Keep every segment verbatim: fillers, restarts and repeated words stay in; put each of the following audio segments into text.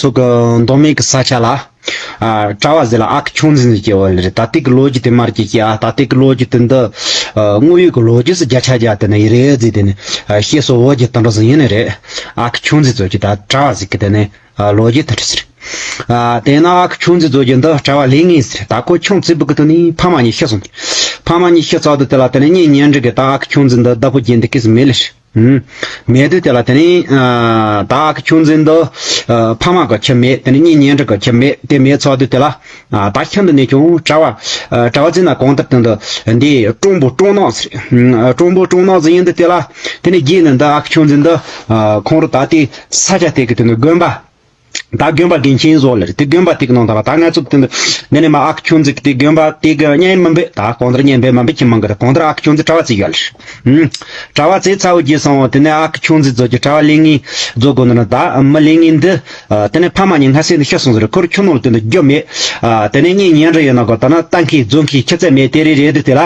ཚོ་གི་མདོ་སྨད་ཀྱི་ས་ཆ་ལ། ཨ། གྲྭ་བ་ཟེར་ལ་ཨ་ཁུ་ཆུང་འཛིན་ཟེར་གྱི་བ་ལེ་རེད། ད་ལྟའི་གི་ལོ་རྒྱུས་དེ་མར་གྱི་ཀྱི་ཨ། ད་ལྟའི་གི་ལོ་རྒྱུས་དེ་འདི། ཨ། དངོས་ཡོད་ཀྱི་ལོ་རྒྱུས་སུ་བརྒྱ་ཆ་བརྒྱ་དེ་ནི་ཡི་རེད་ཟེར་དེ་ནི། ཨ། བཤད་སྲོལ་བོད་ཀྱི་དེ་འདྲ་ཟིག་ཡིན་ནི་རེད། ཨ་ཁུ་ཆུང་འཛིན་ཚོ་གི་ད་གྲྭ་བ་ཟིག་གི་དེ་ནི། ཨ། ལོ་རྒྱུས་དེ་འདྲ་ཟིག་རེད། ཨ། དེ་ན་ཨ་ཁུ་ཆུང་འཛིན་ཚོ་གི་འདི་གྲྭ་བ་ལས་ངན་ཟིག་རེད། ད་ཁོ་ཆུང་ཙེ་བུ་གི་དེ་ནི་ཕ་མ་གཉིས་ཤི་སོང་། ཕ་མ་གཉིས་ཤི་ཚར་དུས་དེ་ལ་དེ་ནི་གཉེན་ཉེ་འབྲེལ་གི་ད་ཨ་ཁུ་ཆུང་འཛིན་འདི་བདག་པོ་རྒྱན་དེ་སྐྱེས་སུ་མེད་ལེ་ཤི། ཨུམ། མེད་དུས་དེ་ལ་དེ་ནས། ཨ། ད་ཨ་ཁུ་ཆུང་འཛིན་འདི། ཨ། ཕ་མ་གི་ཁྱིམ་མེད། དེ་ནས་གཉེན་ཉེ་འབྲེལ་གི་ཁྱིམ་མེད། དེ་མེད་ཚར་དུས་དེ་ལ། ཨ། ད་ཤིན་ཏུ་ནས་ཀྱང་གྲྭ་བ། ཨ། གྲྭ་བ་ཟེར་ན་གང་ལྟར་དེ་འདི་འདི་གྲོང་པོ་གྲོང་ནག་ཟེར། ཨ། གྲོང་པོ་གྲོང་ནག་ཟེར་ཡིན་དུས་དེ་ལ། དེ་ནས་རྗེས་ནས་འདི་ཨ་ཁུ་ཆུང་འཛིན་འདི། ཨ། ཁོང་རུ་ད་ལྟའི་ས་ཆ་དེ་གི་དེ་འདི་དགོན་པ། ད་དགོན་པ་དགེ་མཁན་བཟོ་ལེ་རེད། དེ་དགོན་པ་དེ་གི་ནང་དུ་ལ་ད་ང་ཚོ་གི་དེ་འདི་འདི་ནས་མ་ཨ་ཁུ་ཆུང་འཛིན་གི་དེ་དགོན་པ་དེ་གི་གཉེན་མིན་པས། ད་གང་ལྟར་གཉེན་པས་མིན་པས་ཁྱིམ་མང་གི་རེད། གང་ལྟར་ཨ་ཁུ་ཆུང་འཛིན་གྲྭ་བ་བརྩིས་ཡོད་ལེ། ཨུམ། གྲྭ་བ་བརྩིས་ཚར་བའི་རྗེས་སོང་བ་དེ་ནས་ཨ་ཁུ་ཆུང་འཛིན་ཚོ་གི་གྲྭ་བ་ལས་ངན་བཟོ་དགོས་ནི་ན། ད་མི་ལས་ངན་འདི། ཨ། དེ་ནས་ཕ་མ་གཉིས་སྔ་སེ་ནས་ཤི་སོང་ཟེར། ཁོར་ཁྱོད་ནང་ལ་དེ་འདི་རྒྱུ་མེད། ཨ། དེ་ནས་གཉེན་ཉེ་འབྲེལ་ཡོད་ན་གོ་ད་ན་ལྟ་མཁན་རྫོགས་མཁན་ཁྱི་ཚད་མེད་དེ་རེད་རེད་དེ། དེ་ལ་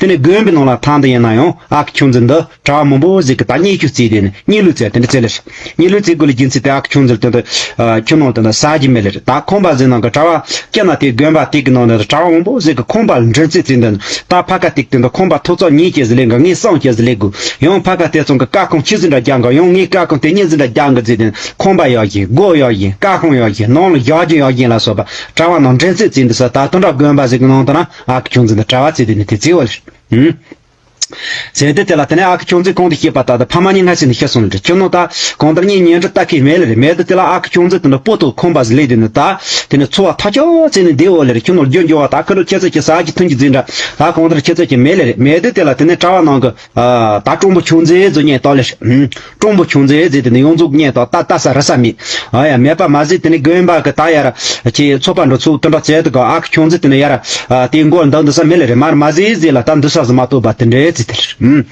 དེ་ནས་དགོན་པའི་ནང་ལ་ཐང་དུ་ཡིན་ན་ཡང་ཨ་ཁུ་ཆུང་འཛིན་འདི་གྲྭ་བ་མང་པོ་ཟིག་གི་ད་གཉེན་ཁྱོད་བརྩིས་དེ་ནས་གཉེན་ལུས་བརྩིས་དེ་འདྲ་བརྩིས་ལེ། གཉེན་ལུས་བརྩིས་དགོས་ལ་རྒྱུ་མཚན་དེ་ཨ་ཁུ་ཆུང་འཛིན་དེ་འདི། ཨ། ཁྱོད་ནང་དེ་འདི་ཟ་རྒྱུ་མེད་ལེ་རེད། ད་ཁང་པ་ཟིག་ནང་གི་གྲྭ་བ་སྐྱེ་ན་དེ་དགོན་པ་དེ་གི་ནང་ནས་གྲྭ་བ་མང་པོ་ཟིག་གི་ཁང་པ་ལ་མགྲིན་ཚད་བརྩིས་འདི་ད་ཕ་ཁ་ཏིག་དེ་འདི་ཁང་པ་ཐོག་ཚོགས་གཉིས་ཀྱི་ཟིག་ལེན་གི། ངས་སང་ཀྱི་ཟིག་ལེན་དགོས། ཡང་ཕ་ཁ་དེ་ཚང་གི་ཀ་ཁང་ཆི་ཟིག་འདྲ་རྒྱག་གི། ཡང་ངས་ཀ་ཁང་དེ་གཉིས་ཟིག་འདྲ་རྒྱག་གི་ཟེར་དེ་ཁང་པ་ཡག་ཡིན། སྒོ་ཡག་ཡིན། ཀ་ཁང་ཡག་ཡིན། ནང་ལ་ཡག་རྒྱུ་ཡག་ཡིན་ལ་སོགས་པ་གྲྭ་བ་ནང་མགྲིན་ཚད་བརྩིས་འདི་ས། ད་དུང་འདྲ་དགོན་པ་ཟིག་གི་ནང་དུ་ན་ཨ་ཁུ་ཆུང་འཛིན་འདི་གྲྭ་བ་བརྩིས་དེ་ནི་དེ་བརྩིས་བ་ལེ། ཨུམ། ཟེར་དུས་དེ་ལ་དེ་ནས་ཨ་ཁུ་ཆུང་འཛིན་གང་དུ་སྐྱེས་པ་ད་ད་ཕ་མ་གཉིས་སྔ་ཕྱི་ནས་ཤི་སོང་ལེ། ཁྱོད་ནོ་ད་གང་ལྟར་གཉེན་ཉེ་འབྲེལ་ལྟ་མཁན་མེད་ལེ་རེད། མེད་དུས་དེ་ལ་ཨ་ཁུ་ཆུང་འཛིན་དེ་འདྲ་སྤོ་ཏོ་ཁང་པ་ཟིག་ལས་དེ་ནི་ད་དེ་ནས་འཚོ་བ་ཐག་ཆོད་བརྩིས་ནས་བསྡད་འོ་ལེ་རེད། ཁྱོད་ནོ་རྒྱུ་འགྱུར་བ་ད་ཁུ་ལུ་ཁྱེད་ཚོ་གི་ཟ་རྒྱུ་འཐུང་རྒྱུ་ཟིག་འདྲ་ད་གང་ལྟར་ཁྱེད་ཚོ་གི་མེད་ལེ་རེད། མེད་དུས་དེ་ལ་དེ་ནས་གྲྭ་བ་ནང་གི་ཨ། ད་གྲོང་པོ་ཆུང་ཙེ་ཟེར་ཉན་ཏོ་ལེ། ཨུམ། གྲོང་པོ་ཆུང་ཙེ་ཟེར་དེ་ནི་ཡོངས་རྫོགས་ཉན་ཏོ་ད་ལྟ་ས་རི་ས་མེད། ཨ་ཡ་མེད་པ་མ་ཟད་དེ་ནི་དགོན་པ་གི་ད་ཡར་ཁྱེད་ཚོགས་པ་འགྲོ་ཚུགས་དེ་འདྲ་བྱས་དུ་ག་ཨ་ཁུ་ཆུང་ཙེ་དེ་ནི་ཡར་ཨ། དེ་མགོ་འདང་འདི་ས་མེད་ལེ་རེད། མར་མ་ཟེ་ཟེ་ལ་ད་འདི་ས་ཟི་མ་གཏོགས་པ་དེ་འདྲའི་ཙི་དེ་རེད། ཨུམ།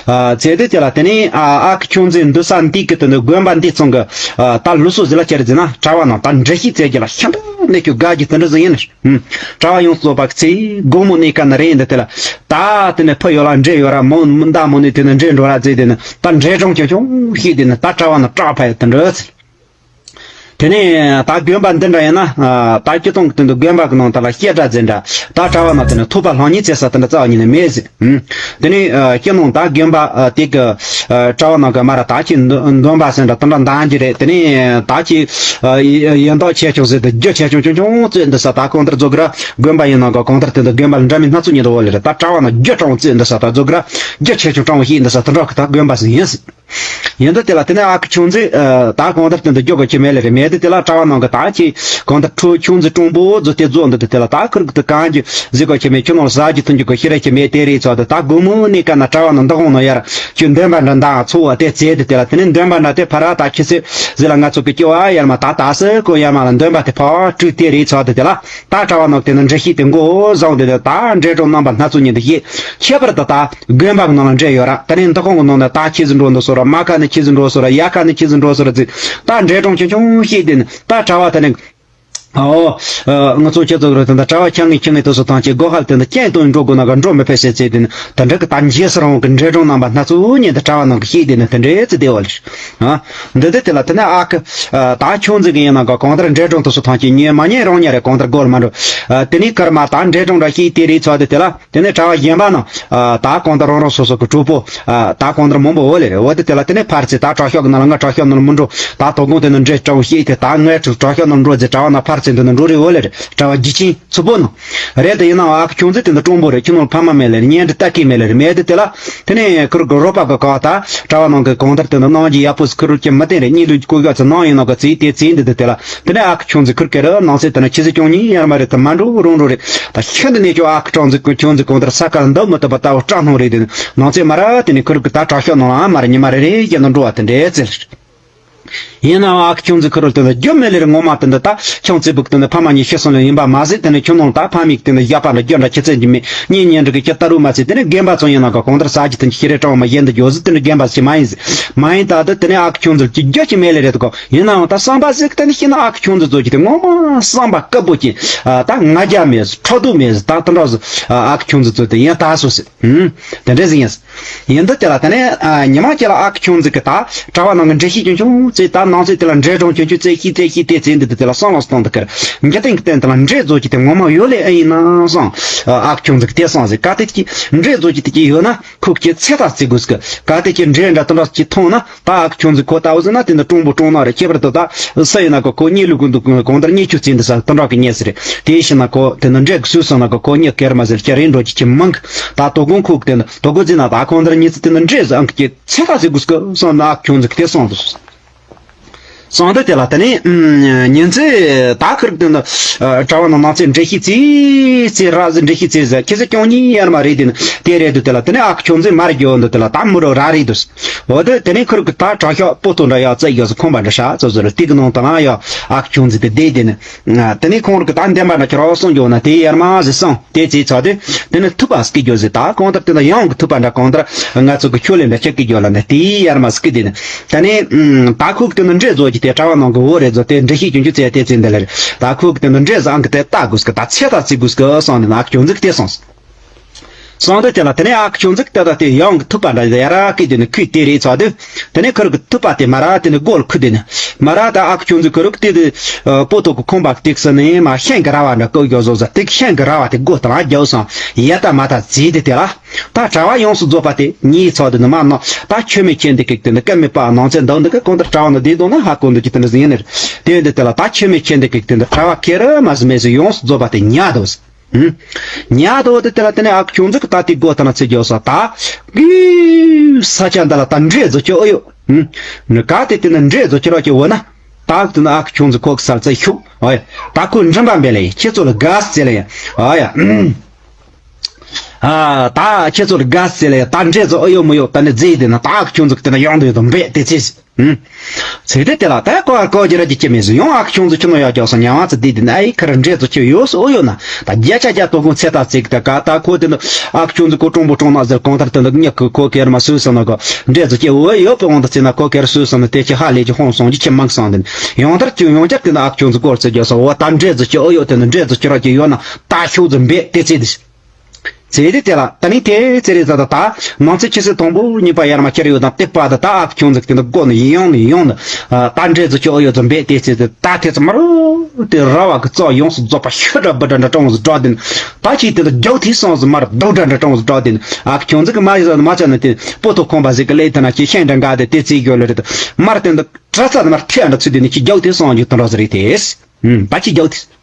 ཨ། ཙེ་དེ་དེ་ལ་དེ་ནི་ཨ། ཨ་ཁུ་ཆུང་ཙེ་འདི་ས་འདི་གི་དེ་ནི་དགོན་པ་འདི་ཚང་གི་ཨ། ད་ལུས་སྲོག་ཟི་ལ་ཁྱེར་ཟེར་ན་གྲྭ་བ་ནང་ད་འདྲེ་ཤི་ཙེ་གི་ལ་ཤ་འདི་ནི་ཁྱོད་དགའ་གི་དེ་འདྲ་ཟི་ཡིན་ནི། ཨུམ། གྲྭ་བ་ཡོངས་སུ་རྫོགས་པ་གི་ཚེ་དགོང་མོ་གནས་ཀ་ན་རེ་ཡིན་འདི་དེ་ལ་ད་དེ་ནས་ཕུ་ཡོད་ལ་འདྲེ་ཡོད་ར་མོ་མདའ་མོ་ནས་དེ་ནས་འདྲེ་འགྲོ་ར་ཙེ་དེ་ནས་ད་འདྲེ་གྲོང་ཆུང་ཆུང་ཤིག་དེ་ནས་ད་གྲྭ་བ་ན་སྐྲག་ཕ་ཡ་དེ་འདྲ་ཟེར། དེ་ནས་ད་དགོན་པ་འདི་འདྲ་ཡིན་ན་ད་སྤྱི་གཏོང་གི་དོན་དུ་དགོན་པ་གི་ནང་དུ་ལ་བཤད་གྲྭ་ཟེར་འདྲ་ད་གྲྭ་བ་ན་དེ་ནས་ཐོབ་པ་ལྷང་ཉིད་བྱེད་ས་དེ་འདྲ་རྩ་བ་ཉིད་ནས་མེད་ཟེར། ཨུམ། དེ་ནས་ཨ། སྤྱི་ནང་ད་དགོན་པ་ཨ། དེ་གི་ཨ། གྲྭ་བ་ནང་གི་མ་ར་ད་ཁྱི་འདོན་པ་ཟེར་འདྲ་དེ་འདྲ་འདང་རྒྱུ་རེད། དེ་ནས་ད་ཁྱི་ཨ། ཡིན་མདོག་ཆེ་ཆུང་ཟེར་དུ་རྒྱུ་ཆེ་ཆུང་ཆུང་ཆུང་བཙོས་འདི་ས་ད་གང་ལྟར་རྫོགས་གི་ར་དགོན་པ་ཡིན་ནང་གི་གང་ལྟར་དེ་འདི་དགོན་པ་ལ་འདྲ་མིན་སྣ་ཚོགས་ཉིད་དུ་འོ་ལེ་རེད། ད་གྲྭ་བ་ནང་རྒྱུ་གྲོང་བཙོས་འདི་ས་ད་རྫོགས་གི་ར་རྒྱུ་ཆེ་ཆུང་གྲོང་བ་ཞིག་འདི་ས་དེ་འདྲ་གི་ད་དགོན་པ་ཟིག་ཡིན་ཟེར། ཡིན་དུས་དེ་ལ་དེ་ནས་ཨ་ཁུ་ཆུང་ཙེ་ཨ། ད་གང་ལྟར་དེ་འདི་རྒྱུ་གི་ཁྱི་མེད་ལེ་རེད། མེད་དུས་དེ་ལ་གྲྭ་བ་ནང་གི་ད་ཁྱི་གང་ལྟར་ཁྲོ་ཆུང་ཙེ་གྲོང་པོ་རྫོགས་ཏེ་རྫོགས་འདི་དེ་ལ་ད་ཁུར་གི་དུ་གང་གི་ཟི་གོ་ཁྱི་མེད། ཁྱི་ནང་ཟ་རྒྱུ་འཐུང་རྒྱུ་གི་ཤི་རེ་ཁྱི་མེད་དེ་རེད་ཚོ་དེ་ད་དགོང་མོ་གནས་ཀ་ན་གྲྭ་བ་ནང་འདི་གོང་ནང་ཡར་ཁྱོད་འདོན་པ་འདྲ་འདང་ཚོ་བ་དེ་བཙལ་དེ་དེ་ལ་དེ་ནས་འདོན་པ་འདྲ་དེ་ཕ་ར་ད་ཁྱི་སེ་ཟི་ལ་ང་ཚོ་གི་སྐྱེ་བ་ཡར་མ་ད་ད་སེ་གོ་ཡར་མ་ལ་འདོན་པ་དེ་ཕ་བྲུས་དེ་རེད་ཚོ་དེ་དེ་ལ། ད་གྲྭ་བ་ནང་དེ་ནི་འདྲེ་ཤིག་དེ་མགོ་བཟུང་དེ་ནི་ད་འདྲེ་གྲོང་རྣམ་པ་སྣ་ཚོགས་ཉིད་དུ་ཤེས། ཁྱད་པར་དུ་ད་དགོན་པ་གི་ནང་ལ་འདྲེ་ཡོད་ར། དེ་ནས་འདི་ཁོང་གི་ནང་ན་ད་ཁྱི་ཟིག་འགྲོ་འདུག་སོ་ར། མ་ཁ་ནི་ཁྱི་ཟིག་འགྲོ་སོ་ར། ཡ་ཁ་ནི་ཁྱི་ཟིག་འགྲོ་སོ་ར་ཟིག་ད་འདྲེ་གྲོང་ཆུང་ཆུང་ཤིག་དེ་ནི་ད་གྲྭ་བ་དེ་ནི། ཨོ། ང་ཚོ་ཁྱེད་ཚོ་རེད་དེ་འདྲ་གྲྭ་བ་ཁྱང་ངེས་ཁྱང་ངེས་དུ་སོ་ཐང་ཆེ་སྒོ་ཁ་ལ་དེ་འདྲ་སྐྱེན་སྟོན་འགྲོ་དགོས་ན་ག་འགྲོ་མི་ཕེ་ཤེས་ཚེ་དེ་ནི་ད་འདྲ་གི་ད་འཇིགས་སུ་རུང་གི་འདྲེ་གྲོང་རྣམ་པ་སྣ་ཚོགས་ཉིད་དུ་གྲྭ་བ་ནང་གི་ཤིག་དེ་ནི་དེ་འདྲའི་ཚེ་བདེ་བ་ལ། ཨ། འདི་འདི་དེ་ལ་དེ་ནས་ཨ་ཁུ། ད་ཁྱོད་འཛིན་གི་ཡིན་ན་ག་གང་ལྟར་འདྲེ་གྲོང་དུ་སུ་ཐང་གི་ཉོས་མ་ཉོས་རང་ཉ་རེ་གང་ལྟར་སྒོར་མ་འགྲོ། དེ་ནས་ཀར་མ་ད་འདྲེ་གྲོང་འདྲ་ཤེས་དེ་རེད་ཚོ་དེ་དེ་ལ་དེ་ནས་གྲྭ་བ་གཞན་པ་ན། ད་གང་ལྟར་རང་རང་སོ་སོ་གི་གྲོགས་པོ། ད་གང་ལྟར་མང་པོ་འོ་ལེ་རེད། འོ་དེ་དེ་ལ་དེ་ནས་ཕར་ཚེ་ད་དྲག་ཤོག་གི་ནང་ལ་ང་དྲག་ཤོག་ནང་ལ་མི་འགྲོ། ད་དོ་དགོང་དེ་ནས་འདྲེ་གྲོང་ཤེས་དེ་ད་ངའི་དྲག་ཤོག་ནང་འགྲོ་ཟེར་གྲྭ་བ་ན་ཕར་ཚེ་འདི་ནས་འགྲོ་རེད་འོ་ལེ་རེད། གྲྭ་བ་རྒྱུ་ཆེན། ཚུ་པོ་ནོ། རེད་དེ་ཡིན་ནའང་ཨ་ཁུ་ཆུང་ཙེ་དེ་འདི་གྲོང་པོ་རེད། ཁྱི་ནོར་ཕ་མ་མེད་ལེ་རེད། ཉན་འདི་ལྟ་གི་མེད་ལེ་རེད། མེད་དེ་དེ་ལ་དེ་ནས་ཁུར་གི་རོ་པ་གི་ཀ་ད་གྲྭ་བ་ནང་གི་གང་ལྟར་དེ་འདི་གནང་རྒྱུ་ཡག་པོ་ཟིག་ཁུར་གི་མི་བསྟན་རེད། གཉིད་ལུག་གི་ཀོ་ག་ཚོ་ནང་ཡིན་ནོ་གི་ཙི་དེ་ཙི་འདི་དེ་དེ་ལ་དེ་ནས་ཨ་ཁུ་ཆུང་ཙེ་ཁུར་གི་རི་ནང་སེ་དེ་ནས་ཁྱི་ཟི་ཀྱང་ཉིན་ཡར་མ་རེད། དེ་མ་འགྲོ་རུང་འགྲོ་རེད། ད་ཤིན་ཏུ་ནས་ཁྱོད་ཨ་ཁུ་ཆུང་ཙེ་ཁུ་ཆུང་ཙེ་གང་ལྟར་ས་ཀ་ལ་འདབ་མི་ཐུབ་པ་ལྟ་བུ་སྐྲག་སྣང་རེད། དེ་ནས་ནང་སེ་མ་ར་དེ་ནས་ཁུར་གི་ད་དྲག་ཤོག་ནང་ལ་ཨ་མ་རེད། ཉི་མ་རེ་རེ་བཞིན་དུ་འགྲོ་བ་དེ་འདྲའི་ཙི་ལ། ཡིན་ནའང་ཨ་ཁུ་ཆུང་ཙེ་ཁུ་རུ་དེ་ལ་རྒྱུ་མེད་ལེ་རེ་ངོ་མ་དེ་འདི་ད་ཁྱོད་ཙེ་བུག་དེ་འདི་ཕ་མ་གཉིས་ཤི་སོང་ལེ་ཡིན་པ་མ་ཟད་དེ་ནི་ཁྱོད་ནང་ད་ཕ་མིག་དེ་འདི་བཞག་པ་འདྲ་རྒྱུ་འདྲ་ཁྱི་ཚེ་འཇི་མེད་གཉེན་ཉེ་འདྲ་གི་ཁྱི་ལྟ་རུ་མ་ཚེ་དེ་ནི་རྒན་པ་ཚོ་ཡིན་ན་ག་གང་ལྟར་ཟ་རྒྱུ་དེ་ཁྱི་རེ་གྲོང་མ་ཡིན་འདི་འཇོག་ཟི་དེ་ནི་རྒན་པ་ཞིག་མ་ཡིན་ཟི་མ་ཡིན། ད་དེ་དེ་ནི་ཨ་ཁུ་ཆུང་ཙེ་ལ་ཅི་རྒྱུ་ཅི་མེད་ལེ་རེད་དོ་གོ། ཡིན་ནའང་ད་བསམ་པ་ཟིག་དེ་ནི་ཤི་ན་ཨ་ཁུ་ཆུང་ཙེ་ཚོ་ཅི་དེ་ངོ་མ་བསམ་པ་སྐད་པོ་ཅི་ད་ང་རྒྱ་མེད་ཟི་ཁྲོ་དུ་མེད་ཟི་ད་དེ་འདྲ་ཟི་ཨ་ཁུ་ཆུང་ཙེ་ཚོ་དེ་ཡིན་ད་སོ་སི་དེ་འདྲ་ཟི་ཡིན་ཟི། ཡིན་འདི་དེ་ལ་དེ་ནས་ཨ་ཉི་མ་ཁྱེད་ལ་ཨ་ཁུ་ཆུང་ཙེ་གི་ད་གྲྭ་བ་ནང་གི་འདྲེ་ཤིག་ཆུང་ཆུང་ཙེ་ད་ན་ ཚེ་དེ་ལ་འབྲས་ལྗོངས་ཁྱོད་ཆོས་རྩེ་ཤི་རྩེ་ཤི་དེ་ཚེ་འདི་དེ་ལ་བསམ་བློ་གཏོང་དུ་ཁར་འཇིག་རྟེན་གྱི་སྟེང་དེ་ལ་འབྲས་རྫོགས་ཀྱི་དེ་ངོ་མ་ཡོད་ལེ་ཨེ་ཡིན་ན་བསམ། ཨ་ཁྱོད་ཚོ་གི་དེ་བསམ་ཟེར་ག་དེ་ཀྱི་འབྲས་རྫོགས་ཀྱི་དེ་ཀྱི་ཡོད་ན་ཁོ་ཀྱི་ཚེ་ཐག་བརྩི་དགོས་ཀྱི། ག་དེ་ཀྱི་འབྲས་འདྲ་དེ་འདྲ་ཅིག་མཐོང་ན་ད་ཨ་ཁྱོད་ཚོ་ཁོ་ལྟ་བུ་ཟེར་ན་དེ་འདི་གྲུང་པོ་གྲུང་ནག་རེད། ཁྱད་པར་དུ་ད་ས་ཡིན་ན་ཁོ་ཁོ་གཉིད་ལུག་གུ་འདུག་གང་ལྟར་གཉིད་ཆུ་བཙན་འདི་ས་དེ་འདྲ་གི་གཉིད་ཟེར་རེད། དེ་ཤི་ན་ཁོ་དེ་འདི་འབྲས་ཀྱི་སུས་སོང་ན་ཁོ་ཁོ་གཉིད་ཀེར་མ་ཟེར་ཁྱེད་རིང་འགྲོ་ཀྱི་ཀྱི་མང་གི། ད་དོ་དགོང་ཁོ་གི་དེ་འདི་དོ་དགོང་ཟེར་ན་ད་གང་ལྟར་གཉིད་ཚེ་དེ་འདི་འབྲས་ཟེར་ཨང་གི་ཚེ་ཐག་བརྩི་དགོས་ཀྱི་བསམ་ན་ཨ་ཁྱོད་ཚོ་གི་དེ་བསམ་དུ། སང་དུ་དེ་ལ་དེ་ནས་ཉིན་ཚེ་ད་ཁིར་དེ་ནི་གྲྭ་བ་ནང་ནང་ཚེ་འགྲེལ་བཤད་རྩིས་རྩིས་ར་ཟི་འགྲེལ་བཤད་རྩིས་ཟེར་ཁྱེད་ཚོ་སྐྱོང་ཉིན་ཡར་མ་རེད། དེ་ནི་དེ་རེད་དུ་དེ་ལ་དེ་ནས་ཨ་ཁྱོད་ཚོས་མར་རྒྱོ་འདུག་དེ་ལ་ད་མུ་རོ་ར་རེད་དུ། འོ་དེ་དེ་ནས་ཁིར་གི་ད་དྲག་ཤོག་པོ་ཏོ་འདྲ་ཡག་རྩ་ཡོད་ཟེར་ཁོང་པ་འདྲ་ཤ་ཚོ་ཟེར་དེ་གི་ནང་དང་ཡ་ཨ་ཁྱོད་ཚོས་དེ་བསྡད་དེ་ནི་དེ་ནས་ཁོང་རུ་གི་ད་འདན་པ་འདྲ་ཁྱེད་རོགས་སོང་རྒྱོ་ན་དེ་ཡར་མ་ཟི་སོང་། དེ་ཚེ་ཚ་དེ་དེ་ནི་ཐུབ་པ་སྐྱེ་རྒྱུ་ཟེར། ད་གང་ལྟར་དེ་ན་ཡང་གི་ཐུབ་པ་འདྲ་གང་ལྟར་ང་ཚོ་གི་ཁྱོད་ལས་འདྲ་ཆགས་ཀྱི་རྒྱུ་ལ་ནི་དེ་ཡར་མ་སྐྱེ་དེ་ནི་ད་ནི་ད་ཁོ་གི་དེ་ནི་འདྲེ་བཟོ་གི་དེ་གྲྭ་བ་ནང་གི་འོ་རེ་བཟོ་དེ་འདྲེ་ཤེས་ཀྱི་འཇུ་ཚེ་དེ་ཚེ་འདི་ལ་རེད། ད་ཁོ་གི་དེ་ནི་འདྲེ་བཟང་གི་དེ་ལྟ་དགོས་གི་ད་ཚེ་ད་རྩི་དགོས་གི་སོང་དེ་ན་ཨ་ཁྱོད་འཛུགས་དེ་སོང་། སོང་དེ་དེ་ལ་དེ་ནས་ཨ་ཁྱོད་འཛུགས་དེ་ད་དེ་ཡང་གི་ཐུབ་པ་འདྲ་ཡ་ར་སྐྱེ་དེ་ནི་ཁོས་དེ་རེད་ཚ་དེ། དེ་ནས་ཁོ་རུ་གི་ཐུབ་པ་དེ་མ་ར་དེ་ནི་སྒོ་ལ་ཁུ་དེ་ནི་མ་ར་ད་ཨ་ཁྱོད་འཛུགས་ཁོ་རུ་གི་དེ་དེ་པོ་ཏོ་གི་ཁོང་པ་གི་དེ་གསོ་ནས་མ་ཤན་གི་ར་བ་འདྲ་ཀོ་རྒྱོ་བཟོ་ཟ་དེ་གི་ཤན་གི་ར་བ་དེ་སྒོ་དང་རྒྱོ་སང་ཡ་ད་མ་ད་ཟེར་དེ་དེ་ལ། ད་གྲྭ་བ་ཡོངས་སུ་རྫོགས་པ་དེ་ཉིད་ཚོགས་དེ་ནི་མ་ནོ། ད་ཆོས་མེད་ཁྱེད་འདི་གིག་དེ་ནི་སྐད་མེད་པ་ནང་ཚན་འདང་འདི་གི་གང་ལྟར་གྲྭ་བ་ནི་བདེ་དོ་ན་ཧ་གོ་འདུག་ཀྱི་དེ་འདྲ་ཟིན་ཡིན་ནི་རེད། དེ་འདི་དེ་ལ་ད་ཆོས་མེད་ཁྱེད་འདི་གིག་དེ་འདི་གྲྭ་བ་ཁེ་ར་མ་ཟི་མེད་ཟི་ཡོངས་སུ་རྫོགས་པ་དེ་ཉ་དོ་ཟི། ཉ་དོ་དེ་དེ་ལ་དེ་ནི་ཨ་ཁྱུང་ཚིག་ད་དེ་སྒོ་ད་ན་ཚེ་རྒྱོ་ས་ད། གི་ས་ཆ་འདི་ལ་ད་འདྲེ་བཟོ་ཁྱོ་ཨོ་ཡོ། ནི་ག་དེ་དེ་ནི་འདྲེ་བཟོ་ཁྱོ་ར་ཁྱོ་འོ་ན། ད་དེ་ནི་ཨ་ཁྱུང་ཚིག་ཁོག་སར་ཚེ་ཤུག་ཨོ་ཡ། ད་ཁོ་མགྲིན་པ་འབེ་ལེ་ཁྱེད་ཚོ་ལ་དགའ་ཟེ་ལེ་ཨོ་ཡ། ཨ་ད་ཁྱེད་ཚོ་ལ་དགའ་ཟེར་ལ་ཡ་ད་འདྲེ་ཚོ་ཨེ་ཡོད་མི་ཡོད་ད་ནི་རྫས་དེ་ན་ད་ཁྱོད་ཚོ་དེ་ན་ཡོང་དུ་ཡོད་དམ་བེ་དེ་ཚེ། ཨུམ། ཚེ་དེ་དེ་ལ་ད་ཀོ་ཀོ་ཇི་ར་ཇི་ཅི་མེད་ཟི་ཡོང་ཨ་ཁྱོད་ཚོ་ཁྱོད་ནོ་ཡ་རྒྱག་སོང་ཉ་བ་ཚོ་དེ་དེ་ན་ཨེ་ཁ་ར་འདྲེ་ཚོ་ཁྱོད་ཡོད་སོ་ཨོ་ཡོད་ན་ད་རྒྱ་ཆ་རྒྱ་དོ་གུང་ཚེ་ད་ཚིག་ད་ག་ད་ཁོ་དེ་ན་ཨ་ཁྱོད་ཚོ་ཁོ་གྲོང་པོ་གྲོང་ན་ཟེར་གང་ལྟར་དེ་ན་ཉ་ཁོ་ཁོ་ཁེར་མ་སུ་སོང་ན་གོ་འདྲེ་ཚོ་ཁྱོད་ཨོ་ཡོད་པའི་དབང་དུ་ཚེ་ན་ཁོ་ཁེར་སུ་སོང་ན་དེ་ཁྱོད་ཧ་ལས་ཀྱི་ཧོང་སོང་ཅི་ཁྱོད་མང་སོང་དེ་ན་ཡོང་ལྟར་ཁྱོད་ཡོང་ཅར་དེ་ན་ཨ་ཁྱོད་ཚོ་སྐོར་ཚེ་རྒྱག་སོང་ཨོ་ད་འདྲེ་ཚོ་ཁྱོད་ཨོ་ཡོད་དེ་ན་འདྲེ་ཚོ་ཁྱོད་ར་ཁྱོད་ཡོད་ན། ད་ཤོག་ཙམ་འབད་དེ་ཚེ་འདི། ཚེ་འདི་དེ་ལ་ད་ནི་དེ་ཚེ་རེ་ཟ་ད་ད་ནང་ཚེ་ཆེ་སེ་དང་པོ་གཉིས་པ་ཡར་མ་ཁྱེར་ཡོད་དང་སྟེགས་པ་ད་ད་ཨ་ཁྱོད་འཛུགས་དེ་འདི་སྒོ་ནས་ཡིན་ཡོང་ནས་ཡོང་ནས་ད་འདྲེ་ཚོ་ཁྱོད་ཡོད་ཙམ་འབད་དེ་ཚེ་འདི་ད་དེ་ཚོ་མ་རུ་དེ་ར་བ་གི་རྩ་ཡོངས་སུ་རྫོགས་པ་ཤི་འདྲ་འབུ་འདྲ་འདྲ་གྲོང་སུ་འགྲོ་དེ་ནི་ད་ཅིག་དེ་འདི་རྒྱག་དེ་སོང་སུ་མ་རུ་རྡོ་འདྲ་འདྲ་གྲོང་སུ་འགྲོ་དེ་ནི་ཨ་ཁྱོད་འཛུགས་གི་མ་ཡི་ཟ་མ་ཆ་ནི་དེ་པོ་ཏོ་ཁོང་པ་ཟིག་གི་ལས་དེ་ན་ཁྱེད་ཤེས་འདྲ་འགའ་དེ་དེ་ཚེ་ཡོད་ལ་རེད་མར་དེ་འདི་གྲྭ་ཚ་མར་ཐེ་འདྲ་ཚུལ་དེ་ནི་ཁྱེད་རྒྱག་དེ་སོང་རྒྱུ་དེ་འདྲ་ཟིག་རེད་དེ་ད་ཅིག་རྒྱག་དེ།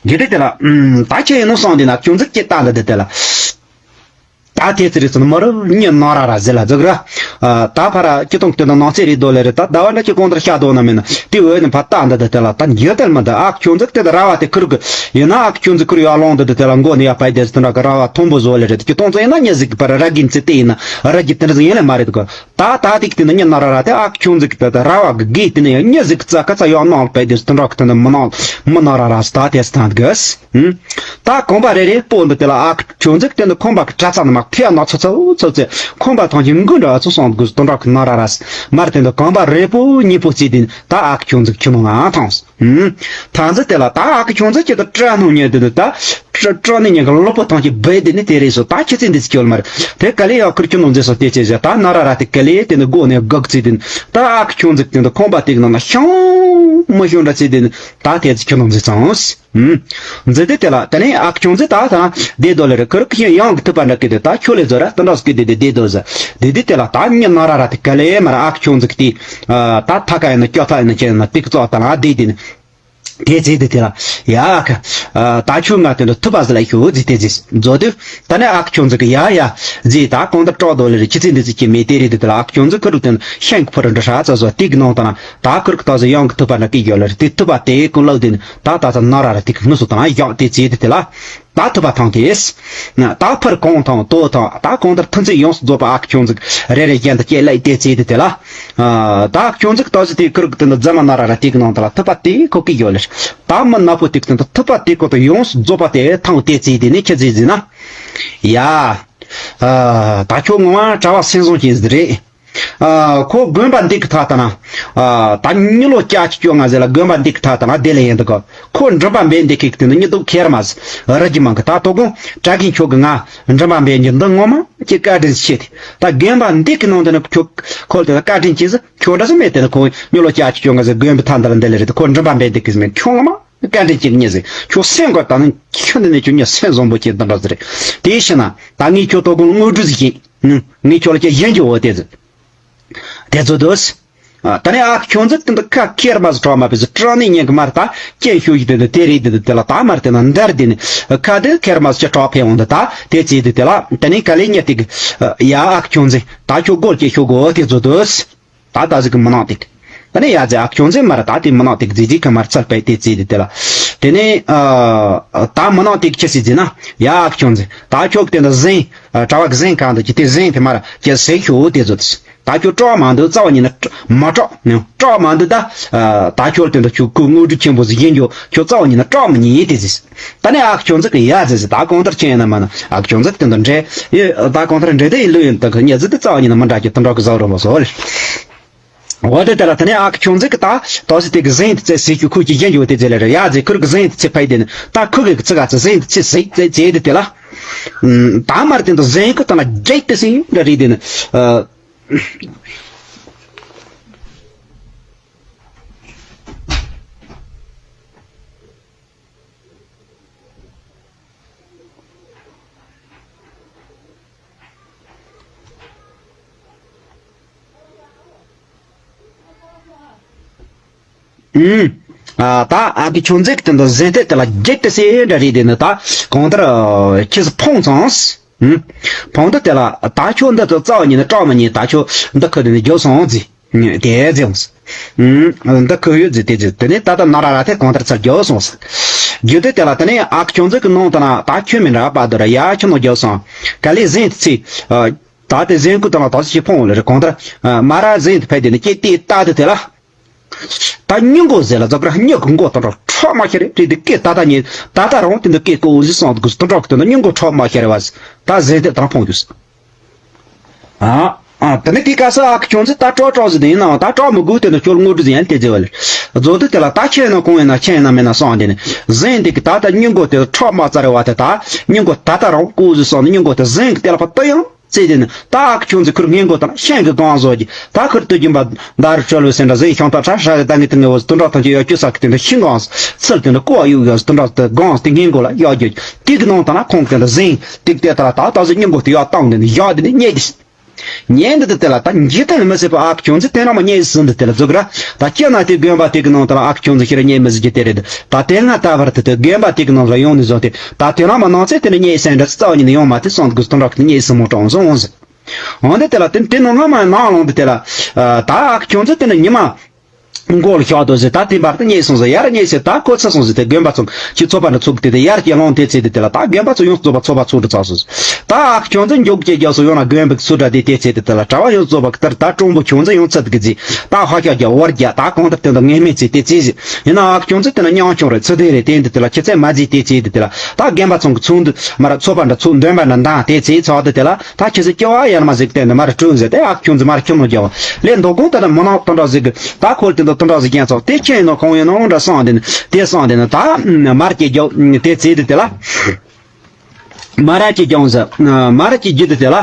དེ་དེ་དེ་ལ། ད་ཁྱེད་ཡིན་ནོ་སོང་དེ་ན་ཁྱོད་ཚིག་ཅེས་བཏང་འདི་དེ་དེ་ལ། ད་དེ་ཚེ་རེ་ཚོ་ནི་མོ་རུ་གཉིད་ནོ་ར་ར་ཟེར་ལ་འཛུགས་ར། ད་ཕ་ར་ཁྱི་སྟོང་དེ་ན་ནང་ཚེ་རེ་རྡོ་ལེ་རེ་ད་ཟླ་བ་འདྲ་ཁྱི་གོང་དར་ཤ་དོ་ན་མེད་ན་དེ་འོད་ནི་ཕ་བཏང་འདི་དེ་དེ་ལ་ད་འགྱོད་དལ་མི་འདི་ཨ་ཁྱོད་ཚིག་དེ་དེ་ར་བ་དེ་ཁུར་གི་ཡིན་ན་ཨ་ཁྱོད་ཚིག་ཁུར་ཡོ་ལོང་འདི་དེ་དེ་ལ་མགོ་ནི་ཡ་ཕའི་དེ་ཚོ་དེ་འདྲ་གི་ར་བ་མཐོན་པོ་བཟོ་ལེ་རེ་ཁྱི་སྟོང་ཚོ་ཡིན་ན་གཉིད་ཟིག་གི་ཕ་ར་ར་གིན་ཚེ་དེ་ཡིན་ན་ར་གི་དེ་འདྲ་ཟིག་ཡིན་ལེ་མ་རེད་གི། ད་ད་ཏིག་དེ་ནི་གཉིད་ན་ར་ར་དེ་ཨ་ཁྱུང་ཟིག་དེ་དེ་ར་བ་གི་གི་དེ་ནི་ཡང་གཉིད་ཟིག་ཙ་ཀ་ཙ་ཡོང་ནང་ལ་བས་དེ་དེ་འདྲ་གི་དེ་ནི་མི་ནང་མི་ནང་ར་ར་སི་ད་དེ་སི་ཐང་གི་ད་གོམ་པ་རེ་རེ་པོ་འདི་དེ་ལ་ཨ་ཁྱུང་ཟིག་དེ་ནི་ཁོམ་པ་གི་གྲྭ་ཚ་ནི་མ་ཐེ་ཡ་ན་ཚོ་ཚོ་ཚོ་ཚེ་ཁོམ་པ་ཐང་གི་མགུ་འདྲ་ཚོ་སོང་གི་དེ་འདྲ་གི་ན་ར་ར་སི་མར་དེ་འདི་གོམ་པ་རེ་པོ་གཉིས་པོ་ཚེ་དེ་ནི་ད་ཨ་ཁྱུང་ཟིག་ཁྱུང་ནང་ང་ཐང་སི། ཐང་ཟི་དེ་ལ་ད་ཨ་ཁྱུང་ཟིག་ཁྱེད་དུ་སྐྲ་ནང་ཉལ་དེ་ནི་ད་སྐྲ་སྐྲ་ནི་ཉལ་གི་ལོ་པོ་ཐང་གི་བས་དེ་ནི་དེ་རེད་སོ་ད་ཁྱེད་ཚེ་འདི་སྐྱོལ་མ་རེད། དེ་ག་ལེ་ཡག་ཁུར་ཁྱུང་ནང་ཟི་སོ་དེ་ཚེ་ཟི་ད་ན་ར་ར་དེ་ག་ལེ་དེ་ནི་སྒོ་ནས་སྒུག་ཚེ་དེ་ནི་ད་ཨ་ཁྱུང་ཟིག་དེ་ནི་ཁོང་པ་དེ་གི་ནང་ན་ཤང་མི་ཤོང་འདྲ་ཚེ་དེ་ནི་ད་དེ་ཚེ་ཁྱུང་ནང་ཟི་ཚང་ཟི་དེ་དེ་ལ་དེ་ནི་ཨ་ཁྱུང་ཟི་ད་ད་དེ་དོ་ལེ་རེད་ཁུར་ཁྱེད་ཡང་གི་ཐུབ་པ་འདྲ་གི་དེ་ད་ཁྱོད་ལེ་ཟོ་ར་དེ་འདྲ་སྐུ་དེ་དེ་དེ་དོ་ཟི་དེ་དེ་དེ་ལ་ད་ཉི་ན་ར་ར་དེ་ག་ལེ་མ་ར་ཨ་ཁྱུང་ཟིག་དེ་ད་ཐ་ཀ་ཡིན་ན་སྐྱོ་ཐ་ཡིན་ན་ཁྱེད་ན་ཏིག་ཙོག་ད་ལ་དེ་དེ་ནི། དེ་ཚེ་དེ་དེ་ལ་ཡ་ཁ། ད་ཁྱོད་ང་དེ་འདྲ་ཐུབ་པ་ཟི་ལ་ཤོད་ཟི་དེ་ཟི་མཛོ་དེ། ད་ནི་ཨ་ཁྱོད་ཟི་གི་ཡ་ཡ་ཟི་ད་གང་ལྟར་དཀྲོག་དོ་ལེ་རེ་ཁྱི་ཚེ་འདི་ཚེ་ཁྱི་མེ་དེ་རེད་དེ་དེ་ལ་ཨ་ཁྱོད་ཟི་ཁུར་དེ་ཤན་གི་ཕུ་ར་འདྲ་ཧྲ་ཙ་ཟོ་དེ་གི་ནང་ད་ན་ད་ཁུར་གི་ད་ཟི་ཡང་གི་ཐུབ་པ་འདྲ་གི་ཡོད་ལེ་རེ་དེ་ཐུབ་པ་དེ་ཀུན་ལག་དེ་ནི་ད་ད་ཚ་ན་ར་ར་དེ་གི་མི་སུ་ད་ན་ཡག་དེ་ཚེ་དེ་དེ་ལ། ད་ཐུབ་པ་ཐང་དེས། ད་ཕར་གོང་ཐང་དོ་ཐང་ད་གང་ལྟར་ཐུན་ཚེ་ཡོངས་སུ་རྫོགས་པ་ཨ་ཁྱོད་ཟིག་རེ་རེ་བཞིན་དུ་སྐྱེ་ལེ་དེ་ཚེ་དེ་དེ་ལ། ད་ཁྱོད་ཟིག་ད་ཟི་དེ་ཁུར་གི་དེ་འདི་རྫ་མ་ན་ར་ར་དེ་གི་ནང་དུ་ལ་ཐུབ་པ་དེ་ཁོ་གི་ཡོད་ལེ། ད་མི་ན་པོ་དེ་གི་དེ་འདི་ཐུབ་པ་དེ་ཁོ་དང་ཡོངས་སུ་རྫོགས་པ་དེ་ཐང་དེ་ཚེ་དེ་ནི་ཁྱེད་ཟིག་ཟིན་ན། ཡ། ད་ཁྱོད་ངོ་མ་གྲྭ་བ་སེམས་བཟང་ཅན་ཟིག་རེད། ཨ། ཁོ་དགོན་པ་འདི་གི་ཐག་ད་ན། ཨ། ད་མྱི་ལོ་བརྒྱད་ཅུ་གྱ་ལྔ་ཟེར་ལ་དགོན་པ་འདི་གི་ཐག་ད་ན་དེ་ལས་ཡིན་འདུག་ག་ཁོ་མགྲིན་པ་འབེན་འདི་གི་དེ་ནི་མྱི་དུག་ཁེར་མ་ཟེར་རི་རྒྱུ་མང་གི་ད་དོ་དགོང་གྲྭ་རྒན་ཁྱོད་ཀྱི་ང་མགྲིན་པ་འབེན་གྱི་འདི་ངོ་མ་ཀྱི་བཀའ་དྲིན་ཆེ་དེ། ད་དགོན་པ་འདི་གི་ནང་དུ་ནི་ཁྱོད་ཁོ་དེ་ལ་བཀའ་དྲིན་ཆེ་ཟེར་ཁྱོད་འདྲ་ཟེར་མེད་དེ་ནི་ཁོ་མྱི་ལོ་བརྒྱད་ཅུ་གྱ་ལྔ་ཟེར་དགོན་པའི་ཐག་འདི་ལ་འདི་ལས་རེད། ཁོ་མགྲིན་པ་འབེན་འདི་གི་ཟེར་མེད་ཁྱོད་ངོ་མ་བཀའ་དྲིན་ཆེ་ཉེ་ཟེར་ཁྱོད་སེམས་ཁོ་ད་ནི་ཁྱོད་འདི་ནི་ཁྱོད་ཉེ་སེམས་བཟང་པོ་ཁྱེད་འདི་འདྲ་ཟེར་རེད། དེའི་ཕྱིར་ན་ད་ངས་ཁྱོད་དོ་དགོང་དངོས་གྲུབ་ཟིག་ཡིན། ངས་ཁྱོད་ལ་ཁྱེད་གཞན་གྱི་འོ་དེ་ཟེར། དེ་ཚོ་དུས། ཨ། ད་ནི་ཨ་ཁྱོད་ཚོ་དེ་འདི་ཁ་ཁེར་མ་ཟིག་གྲོགས་མ་ཕེ་ཟིག་གྲངས་ནས་ཉན་གི་མར་ད་སྐྱེན་ཤོད་ཀྱི་དེ་འདི་དེ་རེད་དེ་འདི་དེ་ལ་ད་མར་དེ་ན་འདར་དེ་ནི་ཁ་དེ་ཁེར་མ་ཟིག་ཅི་གྲོགས་ཕེ་འོང་འདི་ད་དེ་ཚེ་འདི་དེ་ལ་ད་ནི་ག་ལེ་ཉེ་དེ་གི་ཡ་ཨ་ཁྱོད་ཚོ་ད་ཁྱོད་སྒོར་སྐྱེ་ཤོད་གོ་དེ་ཚོ་དུས། ད་ད་ཟིག་གི་མི་ནག་དེ་གི་ད་ནི་ཡ་ཟེ་ཨ་ཁྱོད་ཚོ་མར་ད་དེ་མི་ནག་དེ་གི་ཟི་ཟི་གི་མར་ཚར་པའི་དེ་ཚེ་འདི་དེ་ལ་དེ་ནི་ཨ་ད་མི་ནག་དེ་གི་ཁྱེད་སི་ཟི་ན་ཡ་ཨ་ཁྱོད་ཚོ་ད་ཁྱོད་གི་དེ་འདི་ཟན་གྲྭ་བ་གི་ཟན་གང་འདི་ཀྱི་དེ་ཟན་དེ་མར་ཀྱི་ཟེ་ཤོད་དེ་ཚོ་དུས། ད་ཁྱོད་སྐྲག་མ་འདུག་རྩ་བ་ཉིད་ནས་སྐྲག་མ་སྐྲག་ནས་སྐྲག་མ་འདུག་ད་ད་ཁྱོད་དེ་འདྲ་ཁྱོད་ཁོ་དངོས་གྲུབ་ཆེན་པོ་ཟིག་ཡིན་རྒྱུ་ཁྱོད་རྩ་བ་ཉིད་ནས་སྐྲག་མི་ཉན་དེ་ཟེར། ད་ནི་ཨ་ཁྱོད་ཚོ་གི་ཡ་ཟེར་ཟེར་ད་གང་ལྟར་ཁྱེད་ཡིན་ན་མ་ན་ཨ་ཁྱོད་ཚོ་གི་དེ་འདྲ་འདྲེ་ཡོད་ད་གང་ལྟར་འདྲེ་དེ་ཡིན་ལུགས་ཡིན་ད་ཁོ་ཉེ་ཟིག་དེ་རྩ་བ་ཉིད་ནས་མི་འདྲ་ཁྱོད་དེ་འདྲ་གི་ཟ་རུ་མ་སོ་ལེ། འོ་དེ་དེ་ལ་ད་ནི་ཨ་ཁྱོད་ཚོ་གི་ད་ཏོག་ཙི་དེ་གི་ཟན་དེ་ཚེ་ཟེར་ཁྱོད་ཁོ་ཀྱི་ཡིན་རྒྱུ་དེ་ཟེར་ལེ་རེད་ཡ་ཟེར་ཁུར་གི་ཟན་དེ་ཚེ་ཕ་ཡི་དེ་ནི་ད་ཁོ་གི་ཚིག་ག་ཚེ་ཟན་དེ་ཚེ་ཟེར་ཟེར་ཟེར་དེ་དེ་ལ། ད་མར་དེ་འདྲ་ཟན་ཁོ་ད་ན་རྒྱལ་དེ་སེ་འདྲ་རེད་དེ་ནི། ཨུམ། ཨ་ད་ཨ་གི་ཁྱོད་ཚོ་གི་དེ་འདྲ་ཟན་དེ་དེ་ལ་རྒྱལ་དེ་སེ་འདྲ་རེད་དེ་ནི་ད་གང་ལྟར་ཁྱེད་སུ་ཕོངས་ཙང་། ཨུམ། ཕོངས་དུ་དེ་ལ་ད་ཁྱོད་འདི་ཚོ་རྩ་བ་ཉིད་ནས་སྐྲག་མི་ཉན་ད་ཁྱོད་འདི་ཁུ་དེ་ནི་རྒྱོབ་སོང་ཟེར། དེ་ཟེར་འོང་ཟེར། ཨུམ། འདི་ཁུ་ཡོད་ཟེར་དེ་ཟེར་དེ་ནས་ད་ལྟ་ན་ར་ར་ཐེ་གང་ལྟར་ཚར་རྒྱོབ་སོང་ཟེར། རྒྱུ་དེ་དེ་ལ་དེ་ནས་ཨ་ཁྱོད་ཚོ་གི་ནང་དུ་ན་ད་ཁྱོད་མི་འདྲ་པ་དུ་ར་ཡ་ཁྱོད་ནང་རྒྱོབ་སོང་། ག་ལེ་ཟན་དེ་ཚེ། ད་དེ་ཟན་ཁུ་དང་ལ་ད་ཚོ་ཞིག་ཕོངས་ལ་རེ་གང་ལྟར། མ་ར་ཟན་དེ་ཕེ་དེ་ནི་ཀྱེ་དེ་ལྟ་དེ་དེ་ལ། ད་སྙིང་གོ་ཟེར་ལ་རྫོགས་ར་སྙིང་གི་མགོ་དང་འདྲ་ཁྲག་མ་ཤེས་རེད་དེ་དེ་སྐད་ད་ད་ཉེ་ད་ད་རང་དེ་འདི་སྐད་གོ་འོ་ཟི་སང་གོ་དང་འདྲ་གི་དེ་འདི་སྙིང་གོ་ཁྲག་མ་ཤེས་རེད་བ། ད་ཟེར་དེ་དང་ཕོངས་རྒྱུ། ཨ་ཨ་དེ་ནི་དེ་ག་ས་ཨ་ཁྱོད་ཚོ་ད་སྐྲག་སྐྲག་ཟེར་དེ་ཡིན་ནའང་ད་སྐྲག་མི་དགོས་དེ་འདི་ཁྱོད་ངོ་སྤྲོད་ཟིན་ཡན་དེ་ཟེར་བ་ལེ། རྫོགས་དེ་དེ་ལ་ད་ཁྱེད་ཡིན་ན་གང་ཡིན་ན་ཁྱེད་ཡིན་ན་མིན་ན་སང་དེ་ནི་ཟན་དེ་གི་ད་ད་སྙིང་གོ་དེ་ཁྲག་མ་ཙ་རེད་བ་དེ་ད་སྙིང་གོ་ད་ད་རང་གོ་འོ་ཟི་སང་ནི་སྙིང་གོ་དེ་ཟན་གི་དེ་ལ་ཕ་ད་ཡང་། ཙེ་དེ་ནི་ད་ཨ་ཁྱོད་ཚོ་ཁུར་ངན་གོ་དང་ཤན་གི་གང་བཟོ་གི་ད་ཁུར་ཏུ་རྒྱུན་པ་ད་རུ་ཁྲོལ་བའི་སེམས་འདྲ་ཟེར་ཤང་ཐག་ཁྲ་ཧྲ་གི་ད་ངི་ཏི་ངི་བོ་དུ་འགྲོ་ཐང་གི་ཡོད་ཁྱོད་ས་གི་དེ་འདྲ་ཤིང་གང་ཚུལ་དེ་འདྲ་ཀོ་ཡུག་ཡོད་དུ་འགྲོ་དེ་གང་དེ་ངན་གོ་ལ་ཡོད་རྒྱུ་དེ་གི་ནང་ད་ན་ཁོང་དེ་འདྲ་ཟིན་དེ་གི་དེ་ད་ལ་ད་ད་ཟི་སྙིང་གོ་དེ་ཡོད་བཏང་དེ་ནི་ཡོད་དེ་ནི་རྙེད་དེ་ཉན་དེ་དེ་ལ་ད་འཇིག་རྟེན་ལ་མི་སྲིད་པ་ཨ་ཁྱོད་ཚོ་དེ་འདྲ་མ་རྙེད་ཟིན་དེ་དེ་ལ་ཟུག་ར་ད་ཁྱེད་ན་དེ་དགོན་པ་དེ་གི་ནང་ད་ལ་ཨ་ཁྱོད་ཚོ་ཤི་ར་རྙེད་མི་ཟིན་གི་དེ་རེད་ད་དེ་ང་ད་བར་དེ་དེ་དགོན་པ་དེ་གི་ནང་ལ་ཡོང་ནི་ཟོ་དེ་ད་དེ་འདྲ་མ་ནང་ཚེ་དེ་ནི་རྙེད་སེམས་འདྲ་རྩ་བ་ཉིད་ནས་ཡོང་མ་དེ་སོང་དེ་གི་དེ་འདྲ་གི་དེ་རྙེད་སྲིན་མོ་གྲོང་སོང་འོང་ཟིན། འོན་ཏེ་དེ་ལ་དེ་དེ་ནང་སྔ་མ་ནང་ལོང་དུ་དེ་ལ། ད་ཨ་ཁྱོད་ཚོ་དེ་ནི་ཉི་མ། མགོ་ལ་ཤོག་དོ་ཟེར་ད་དེ་བར་དུ་རྙེད་སོང་ཟེར་ཡར་རྙེད་ཟེར་ད་གོ་ཚ་སོང་ཟེར་དེ་དགོན་པ་ཚོ་ཁྱི་ཚོ་པ་འདྲ་ཚུགས་དེ་དེ་ཡར་སྐྱེ་ལོང་དེ་ཚེ་དེ་དེ་ལ་ད་དགོན་པ་ཚོ་ཡོངས་རྫོགས་པ་ཚོ་པ་ཚོ་འདྲ་ཚགས་སོང་ཟེར། ད་ཨ་ཁྱོད་ཚོ་མགྱོགས་ཀྱི་རྒྱབ་སོ་ཡོང་ན་དགོན་པའི་སུ་འདྲ་དེ་དེ་ཚེ་དེ་དེ་ལ་གྲྭ་བ་ཡོངས་རྫོགས་པ་གི་ལྟར་ད་གྲོང་པོ་ཁྱོད་ཚོ་ཡོངས་ཚད་གི་རྫི་ད་ཧ་ཤ་རྒྱ་བར་རྒྱ་ད་གང་ལྟར་དེ་འདྲ་ངེས་མེད་ཚེ་དེ་ཚེ་ཟེར་ཡིན་ན་ཨ་ཁྱོད་ཚོ་དེ་ན་མཉམ་ཆུང་རེད་ཚུལ་དེ་རེད་དེ་འདི་དེ་ལ་ཁྱི་ཚེ་མ་རྫི་དེ་ཚེ་དེ་དེ་ལ་ད་དགོན་པ་ཚོ་གི་ཚོགས་འདུ་མ་ར་ཚོགས་པ་འདྲ་ཚོགས་འདོན་པ་འདྲ་འདང་དེ་ཚེ་ཚོགས་དེ་དེ་ལ། ད་ཁྱེད་ཚོས་སྐྱེ་བ་ཡར་མ་ཟིག་བསྟན་ནས་མར་སྤྲོད་ཟེར་ཏེ་ཨ་ཁྱོད་ཚོ་མར་ཁྱོད་ནོ་རྒྱབ་ལས་མདོ་དགོང་ད་ལྟ་མི་ནག་དོན་འདྲ་ཟིག་ད་ཁོལ་དེ་འདྲ་དོན་འདྲ་ཟིག་རྒྱན་ཚོགས་དེ་ཁྱེད་ཡིན་ནོ་གང་ཡིན་ནོ་འདྲ་སོང་དེ་ནི་དེ་སོང་དེ་ནི་ད་མར་སྐྱེ་རྒྱབ་དེ་ཚེ་དེ་དེ་ལ་མ་ར་སྐྱེ་རྒྱབ་ཟེར་མ་ར་སྐྱེ་རྒྱུ་དེ་དེ་ལ་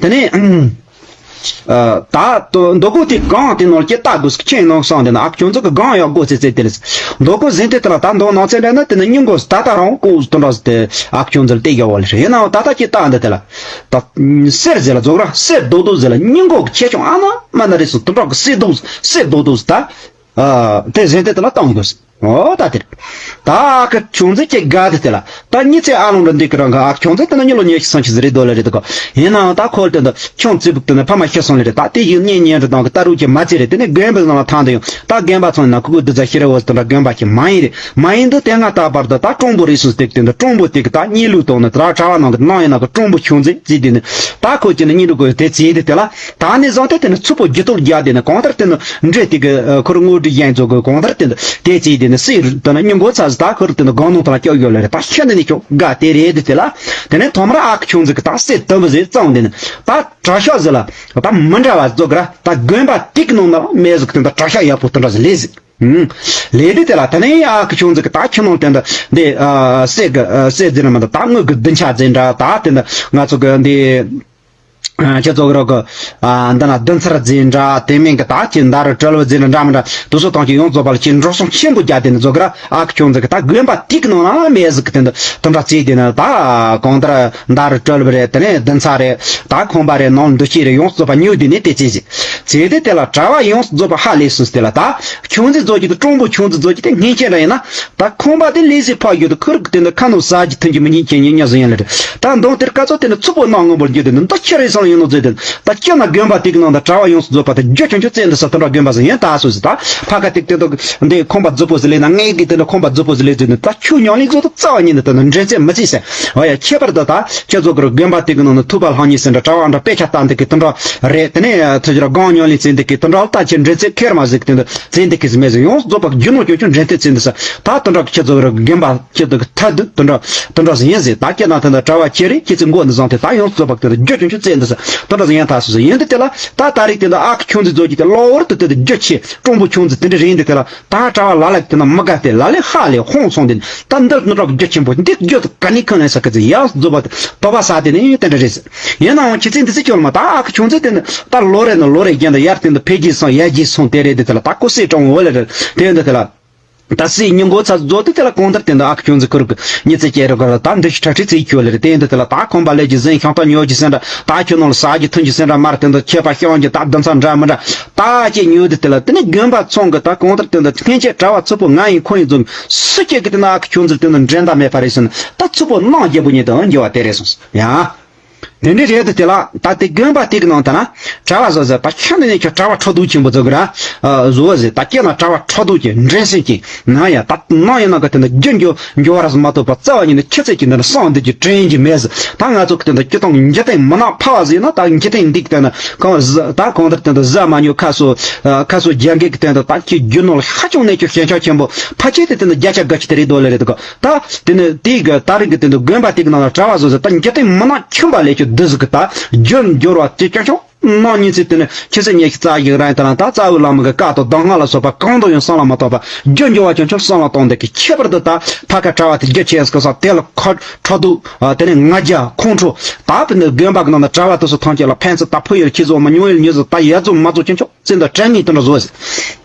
དེ་ནི་ད་མདོ་དགོང་དེ་གང་དེ་ནོ་སྐྱེ་ལྟ་དགོས་ཁྱེད་ཡིན་ནོ་སོང་དེ་ནི་ཨ་ཁྱོད་ཚོ་གི་གང་ཡག་དགོས་ཚེ་ཚེ་དེ་ལ་མདོ་དགོང་ཟིན་དེ་དེ་ལ་ད་མདོ་ནང་ཚན་འདྲ་ན་དེ་ནི་སྙིང་དགོས་ད་ད་རང་ལྐོག་དོན་འདྲ་ཟིག་དེ་ཨ་ཁྱོད་ཚོ་ལ་དེ་རྒྱབ་ལ་ཡིན་ནའང་ད་ད་སྐྱེ་ལྟ་འདི་དེ་ལ། ད། གསེར་ཟེར་ལ་རྫོགས་ར་གསེར་རྡོག་རྡོག་ཟེར་ལ་སྙིང་གོ་གི་ཆེ་ཆུང་ཨ་ན་མ་ན་རེད་སོང་དུ་འགྲོ་གི་གསེར་རྡོག་གསེར་རྡོག་རྡོག་ཟེར་ད། དེ་ཟེར་དེ་དེ་ལ་གཏོང་དགོས། ཨོ་ད་དེར། ད་ཨ་ཁ་ཆུང་ཚེ་ཀྱི་དགའ་དེ་དེ་ལ། ད་གཉིད་ཚེ་ཨ་ལོང་ར་འདི་ཀི་རང་ག་ཨ་ཆུང་ཚེ་དེ་ན་གཉིད་ལོ་ཉེ་ཤི་སང་ཤི་ཟི་རེད་དོ་ལ་རེད་དོ་ག་ཡིན་ནའང་ད་ཁོལ་དེ་འདི་ཆུང་ཙི་བུག་དེ་ན་ཕ་མ་ཤི་སོང་ལ་རེད་ད་དེ་ཡིན་གཉེན་གཉེན་རེད་དང་གི་ད་རུ་ཀྱི་མ་ཚེ་རེད་དེ་ནས་དགོན་པའི་ནང་ལ་ཐང་དུ་ཡོང་ད་དགོན་པ་ཚོ་ན་ཁུ་ཁུ་དུ་ཛ་ཤི་རེ་བོ་དེ་འདྲ་དགོན་པ་ཀྱི་མ་ཡིན་རེད། མ་ཡིན་དུ་དེ་སྔ་ད་བར་དུ་ད་གྲོང་པོ་རིགས་སུ་སྟེགས་དེ་འདི་གྲོང་པོ་སྟེགས་ཀྱི་ད་གཉིད་ལུགས་དང་ནི་དེ་ར་གྲྭ་བ་ནང་གི་ནང་ཡིན་ན་གི་གྲོང་པོ་ཆུང་ཚེ་བརྩིས་དེ་ནི་ད་ཁོ་ཅི་ནི་གཉིད་ལུགས་གི་དེ་བརྩིས་དེ་དེ་ལ་ད་ནི་བཟང་སྟེ་དེ་ནི་ཚུ་པོ་རྒྱུ་སྟོར་རྒྱག་དེ་ནི་གང་ལྟར་དེ་ནི་འདྲེ་དེ་གི་ཁོར་དངོས་འབྲེལ་ཡན་ཚོ་གི་གང་ལྟར་དེ་ནི་དེ་བརྩིས་དེ་ ནི་སྲས་དེ་ནི་སྙིང་གོ་ཚ་ཟི་ད་ཁུར་དེ་ནི་སྒང་ནང་དང་སྐྱོ་ཡོད་ལ་རེད། ད་ཤི་ནི་ནི་ཁྱོད་དགའ་དེ་རེད་དེ་དེ་ལ། དེ་ནས་ཐོག་མར་ཨ་ཁུ་ཆུང་ཟིག་གི་ད་སྲས་དུམ་བུ་ཟིག་བཙོང་དེ་ནི་ད་གྲྭ་ཤག་ཟིག་ལ་ད་མི་འདྲ་བ་བཟོ་གི་ར། ད་དགོན་པ་དེ་གི་ནང་ན་མེད་ཟིག་དེ་ད་གྲྭ་ཤག་ཡག་པོ་དེ་འདྲ་ཟིག་ལས་ཟིག་ལས་དེ་དེ་ལ་དེ་ནས་ཨ་ཁུ་ཆུང་ཟིག་གི་ད་ཁྱི་ནང་དེ་འདི་འདི་སྲས་གི་སྲས་ཟིག་ནི་མི་འདུག་ད་དངུལ་གི་བདུན་ཆ་ཟིག་འདྲ། ད་དེ་འདི་ང་ཚོ་གི་འདི། ཁྱེད་ཚོ་གི་རོགས་གི། ཨ་འདི་ན་བདུན་ཚར་རྫས་འདྲ། དེ་མིན་གི་ད་ཁྱེད་འདར་བྲལ་བ་རྫས་འདྲ་མི་འདྲ་དུ་སོ་དང་ཁྱེད་ཡོངས་རྫོགས་པ་ལ་ཁྱེད་འགྲོ་སོང་ཆེན་པོ་རྒྱག་དེ་ནི་བཟོ་གི་ར། ཨ་ཁུ་ཆུང་ཟིག་གི་ད་དགོན་པ་དེ་གི་ནང་ན་མེད་ཟིག་གི་དེ་འདི་དུ་འདྲ་བཙལ་དེ་ནི་ད་གང་ལྟར་འདར་བྲལ་བ་རེད། དེ་ནས་བདུན་ཚར་རེད། ད་ཁང་པ་རེད། ནང་འདུ་ཤེས་རེད། ཡོངས་རྫོགས་པ་ཉོས་དེ་ནི་དེ་བཙལ་ཟིག་བཙལ་དེ་དེ་ལ་གྲྭ་བ་ཡོངས་རྫོགས་པ་ཧ་ལས་སོང་། དེ་ལ་ད་ཆུང་ཟིག་བཟོ་རྒྱུ་དེ་སྤྲང་པོ་ཆུང་ཟིག་བཟོ་རྒྱུ་དེ་སྔན་ཆད་འདྲ་ཡིན་ན། ད་ཁང་པ་དེ་ལས་སའི་ཕ་ཡུལ་དུ་ཁུར་གི་སྟེང་དུ་ཁ་ནུབ་ཟ་རྒྱུ་འཐུང་རྒྱུ་མི་ཉན་ཁྱེད་ཉིད་ཉོ་ཟིན་ཡིན་ལ་རེད། ད་མདང་དེར་སྐབས་སུ་དེ་ནི་ཚུགས་པོ་གནག་སྔོན་པོར་འགྱུར་དེ་ནི་འདི་ཁྱེད་རེད་སོང་ཡིན་ནོ་ཟེར་དེ། ད་སྤྱིར་ན་དགོན་པ་དེ་གི་ནང་དུ་གྲྭ་བ་ཡོངས་སུ་རྫོགས་པ་དེ་རྒྱུ་ཆུང་ཆུང་བཙན་འདི་ས་དེ་འདྲ་དགོན་པ་ཟིག་ཡིན་ད་སོ་ཟིག་ད་ཕ་ག་ཏིག་ཏིག་ཏོག་འདི་ཁང་པ་རྫིག་པོ་ཟིག་ལས་ན་ངས་གི་དེ་ནི་ཁང་པ་རྫིག་པོ་ཟིག་ལས་ཟེར་ནི་ད་ཆུ་ཉང་ལིག་ཟོ་དུ་རྩ་བ་ཉིད་ནི་དེ་ནི་འདྲེན་ཚད་མི་བརྩིས་ཟེར། འོ་ཡ་ཁྱད་པར་དུ་ད་ཁྱེད་ཚོ་གི་དགོན་པ་དེ་གི་ནང་ནི་ཐུབ་པ་ལྷང་ཉིད་ཟེར་འདྲ་གྲྭ་བ་འདྲ་དཔེ་ཆ་ལྟ་འདི་གི་དེ་འདྲ་རེད། དེ་ནས་ཐུབ་ཀྱི་ར་སྒང་ཉང་ལིག་བཙན་འདི་གི་དེ་འདྲ་ལ་ད་ཁྱེད་འདྲེན་ཚད་ཁེར་མ་ཟིག་དེ་འདི། བཙན་དེ་ཁེ་སི་མེད་ཟེར། ཡོངས་རྫོགས་པ་རྒྱུ་ནོར་སྐྱོན་ཆུང་འདྲེན་ཐེ་བཙན་དེ་ས་ད་དོན་དག་གི་ཁྱེད་ཚོ་ར་རྒན་པ་ཁྱེད་ཚོ་གི་ཐ་དུ་དོན་དག་དོན་དག་ཟིན་ཡིན་ཟེར། ད་ཁྱེད་ན་དེ་འདྲ་གྲྭ་བ་ཁྱེད་རེད། ཁྱེད་ཚོ་མགོ་འདི་བཟང་དེ་ད་ཡོངས་རྫོགས་པ་དེ་རྒྱུ་སྐྱོན་ཆུང་བཙན་དེ་ས་དོན་དག་ཟིན་ཡང་ཐག་སོ་སོ་ཡིན་དེ་དེ་ལ་ད་ད་རེས་དེ་འདྲ་ཨ་ཁུ་ཆུང་ཚེ་ཚོ་གི་དེ་གློ་བུར་དུ་དེ་དུ་རྒྱུ་ཆེ་སྤྲང་པོ་ཆུང་ཚེ་དེ་འདྲ་རིང་དེ་དེ་ལ་ད་གྲྭ་བ་ལ་ལ་དེ་ན་མི་དགའ་དེ་ལ་ལས་ཧ་ལས་ཧོང་སོང་དེ་ད་འདི་ནུ་རོག་རྒྱུ་ཆེན་པོ་འདི་རྒྱུ་དེ་ག་ནི་ཁོ་ནས་ས་ཁ་ཚེ་ཡང་རྫོགས་པ་དེ་དོ་པ་ས་དེ་ནི་དེ་འདྲ་རེད་ཟེར། ཡིན་ནའང་ཁྱེད་ཚོས་འདི་ཚོ་སྐྱོར་མ་ད་ཨ་ཁུ་ཆུང་ཚེ་དེ་ནི་ད་ལོ་རེ་ནི་ལོ་རེ་རྒྱན་དུ་ཡར་སྟེང་དུ་འཕེལ་རྒྱས་སོང་ཡར་རྒྱས་སོང་དེ་རེད། དེ་དེ་ལ་ད་ཀོ་སེ་གྲོང་འོ་ལེ་རེད། དེ་འདི་དེ་ལ་ད་སྲིད་ཉིན་མགོ་ཚ་རྫོགས་དུས་དེ་ལ་གང་ལྟར་དེ་འདི་ཨ་ཁུ་ཆུང་ཚེ་ཁུར་གི་མྱི་ཚེ་སྐྱེལ་རོགས་ག་ལ་ད་འདི་ཤི་ཁྲ་ཁྲི་ཚེ་ཁྱོད་ལེ་རེད། དེ་འདི་དེ་ལ་ད་ཁོམ་པ་ལས་ཀྱི་ཟན་ཤང་ཏ་ཉོ་གྱི་སེན་འདྲ་ད་ཁྱོད་ནང་ལ་ཟ་རྒྱུ་འཐུང་གྱི་སེན་འདྲ་མར་དེ་འདི་ཁྱད་པར་ཤང་གྱི་ད་འདི་ཚ་འདྲ་མི་འདྲ་ད་ཁྱེད་ཉོ་དུས་དེ་ལ་དེ་ནི་དགོན་པ་ཚོང་གི་ད་གང་ལྟར་དེ་འདི་སྔན་ཆད་གྲྭ་བ་ཚུ་པོ་ང་ཡིན་ཁོ་ཡིན་ཚོ་སུ་སྐྱེ་གི་དེ་ན་ཨ་ཁུ་ཆུང་ཚེ་དེ་འདི་འགྲན་ཟླ་མེད་པ་རེད་ཟེར་ན་ད་ཚུ་པོ་ནང་རྒྱལ་པོ་ཉིད་དུ་འགྱུར་བ་དེ་རེད་སོང་ཡ། དེ་འདྲའི་རེད་དུ་དེ་ལ་ད་དེ་དགོན་པ་དེ་གི་ནང་དུ་ན་གྲྭ་བ་བཟོ་ཟེར་ད་ཁྱོད་འདི་ནས་ཁྱོད་གྲྭ་བ་ཁྲག་དུག་ཆེན་པོ་བཟོ་གི་ར། བཟོ་བ་ཟེར་ད་ཁྱེད་ན་གྲྭ་བ་ཁྲག་དུག་ཅན་འགྲན་སེམས་ཅན་ན་ཡ་ད་ནང་ཡིན་ན་ག་དེ་འདྲ་རྒྱུ་འགྱོ་འགྱོ་བ་ར་ཟེར་མ་གཏོགས་པ་རྩ་བ་ཉིད་ནས་ཁྱི་ཚེ་ཀྱི་འདི་ན་སང་འདི་ཀྱི་དྲན་གྱི་མེད་ཟེར། ད་ང་ཚོ་གི་དེ་འདྲ་སྤྱི་བཏང་འཇིག་རྟེན་མི་ནག་ཕ་བ་ཟེར་ན་ད་འཇིག་རྟེན་འདི་གི་དེ་ན་གང་ཟ་ད་གང་ལྟར་དེ་འདྲ་ཟ་མ་ཉོ་ཁ་སོ་ཁ་སོ་རྒྱ་འགེལ་གི་དེ་འདྲ་ད་ཁྱི་རྒྱུ་ནོར་ཧ་ཅང་ནས་ཁྱོད་ཞེན་ཆགས་ཆེན་པོ་ཕ་ཆེ་དེ་དེ་འདྲ་རྒྱ་ཆ་དགའ་ཆེ་དེ་རེད་དོ་ལེ་རེད་དོ། ད་དེ་ནི་དེའི་གི་ད་རིང་གི་དེ་འདུག་དགོན་པ་དེ་གི་ནང་ལ་གྲྭ་བ་བཟོ་ཟེར་ད་འཇིག་རྟེན་མི་ནག་ཁྱིམ་པ་ལས་ཀྱི་བདུད་ཟིག་གི་ད་རྒྱུན་འབྱོར་བ་དེ་ཀྱང་ཀྱང་ནང་ཉིན་ཚེ་དེ་ནི་ཁྱི་ཚེ་ཉེ་ཤི་རྩ་ཡི་རང་དང་ད་རྩ་བའི་བླ་མ་གི་བཀའ་དང་གདམས་ངག་ལ་སོགས་པ་གང་དུ་ཡང་བསམ་ལ་མ་བཏང་བ་རྒྱུན་འབྱོར་བ་ཀྱང་ཀྱང་བསམ་ལ་བཏང་དེ་གི་ཁྱད་པར་དུ་ད་ཕ་ཁ་གྲྭ་བ་དེ་རྒྱུ་ཆེན་སྐུ་སང་དེ་ལ་ཁ་ཁྲག་དུག་དེ་ནི་ང་རྒྱལ་ཁོང་ཁྲོ་ད་དེ་ནི་དགོན་པ་གི་ནང་ན་གྲྭ་བ་དེ་ཚོ་ཐམས་ཅད་ལ་ཕན་ཚུན་ད་ཕུ་ཡུལ་ཁྱི་བཟོ་མ་ཉུང་ཡུལ་ཉུལ་བཟོ་ད་ཡ་བཟོ་མ་བཟོ་ཀྱང་ཀྱང་བཙན་དུ་དྲན་ངེས་དེ་འདྲ་བཟོ་ཟེར།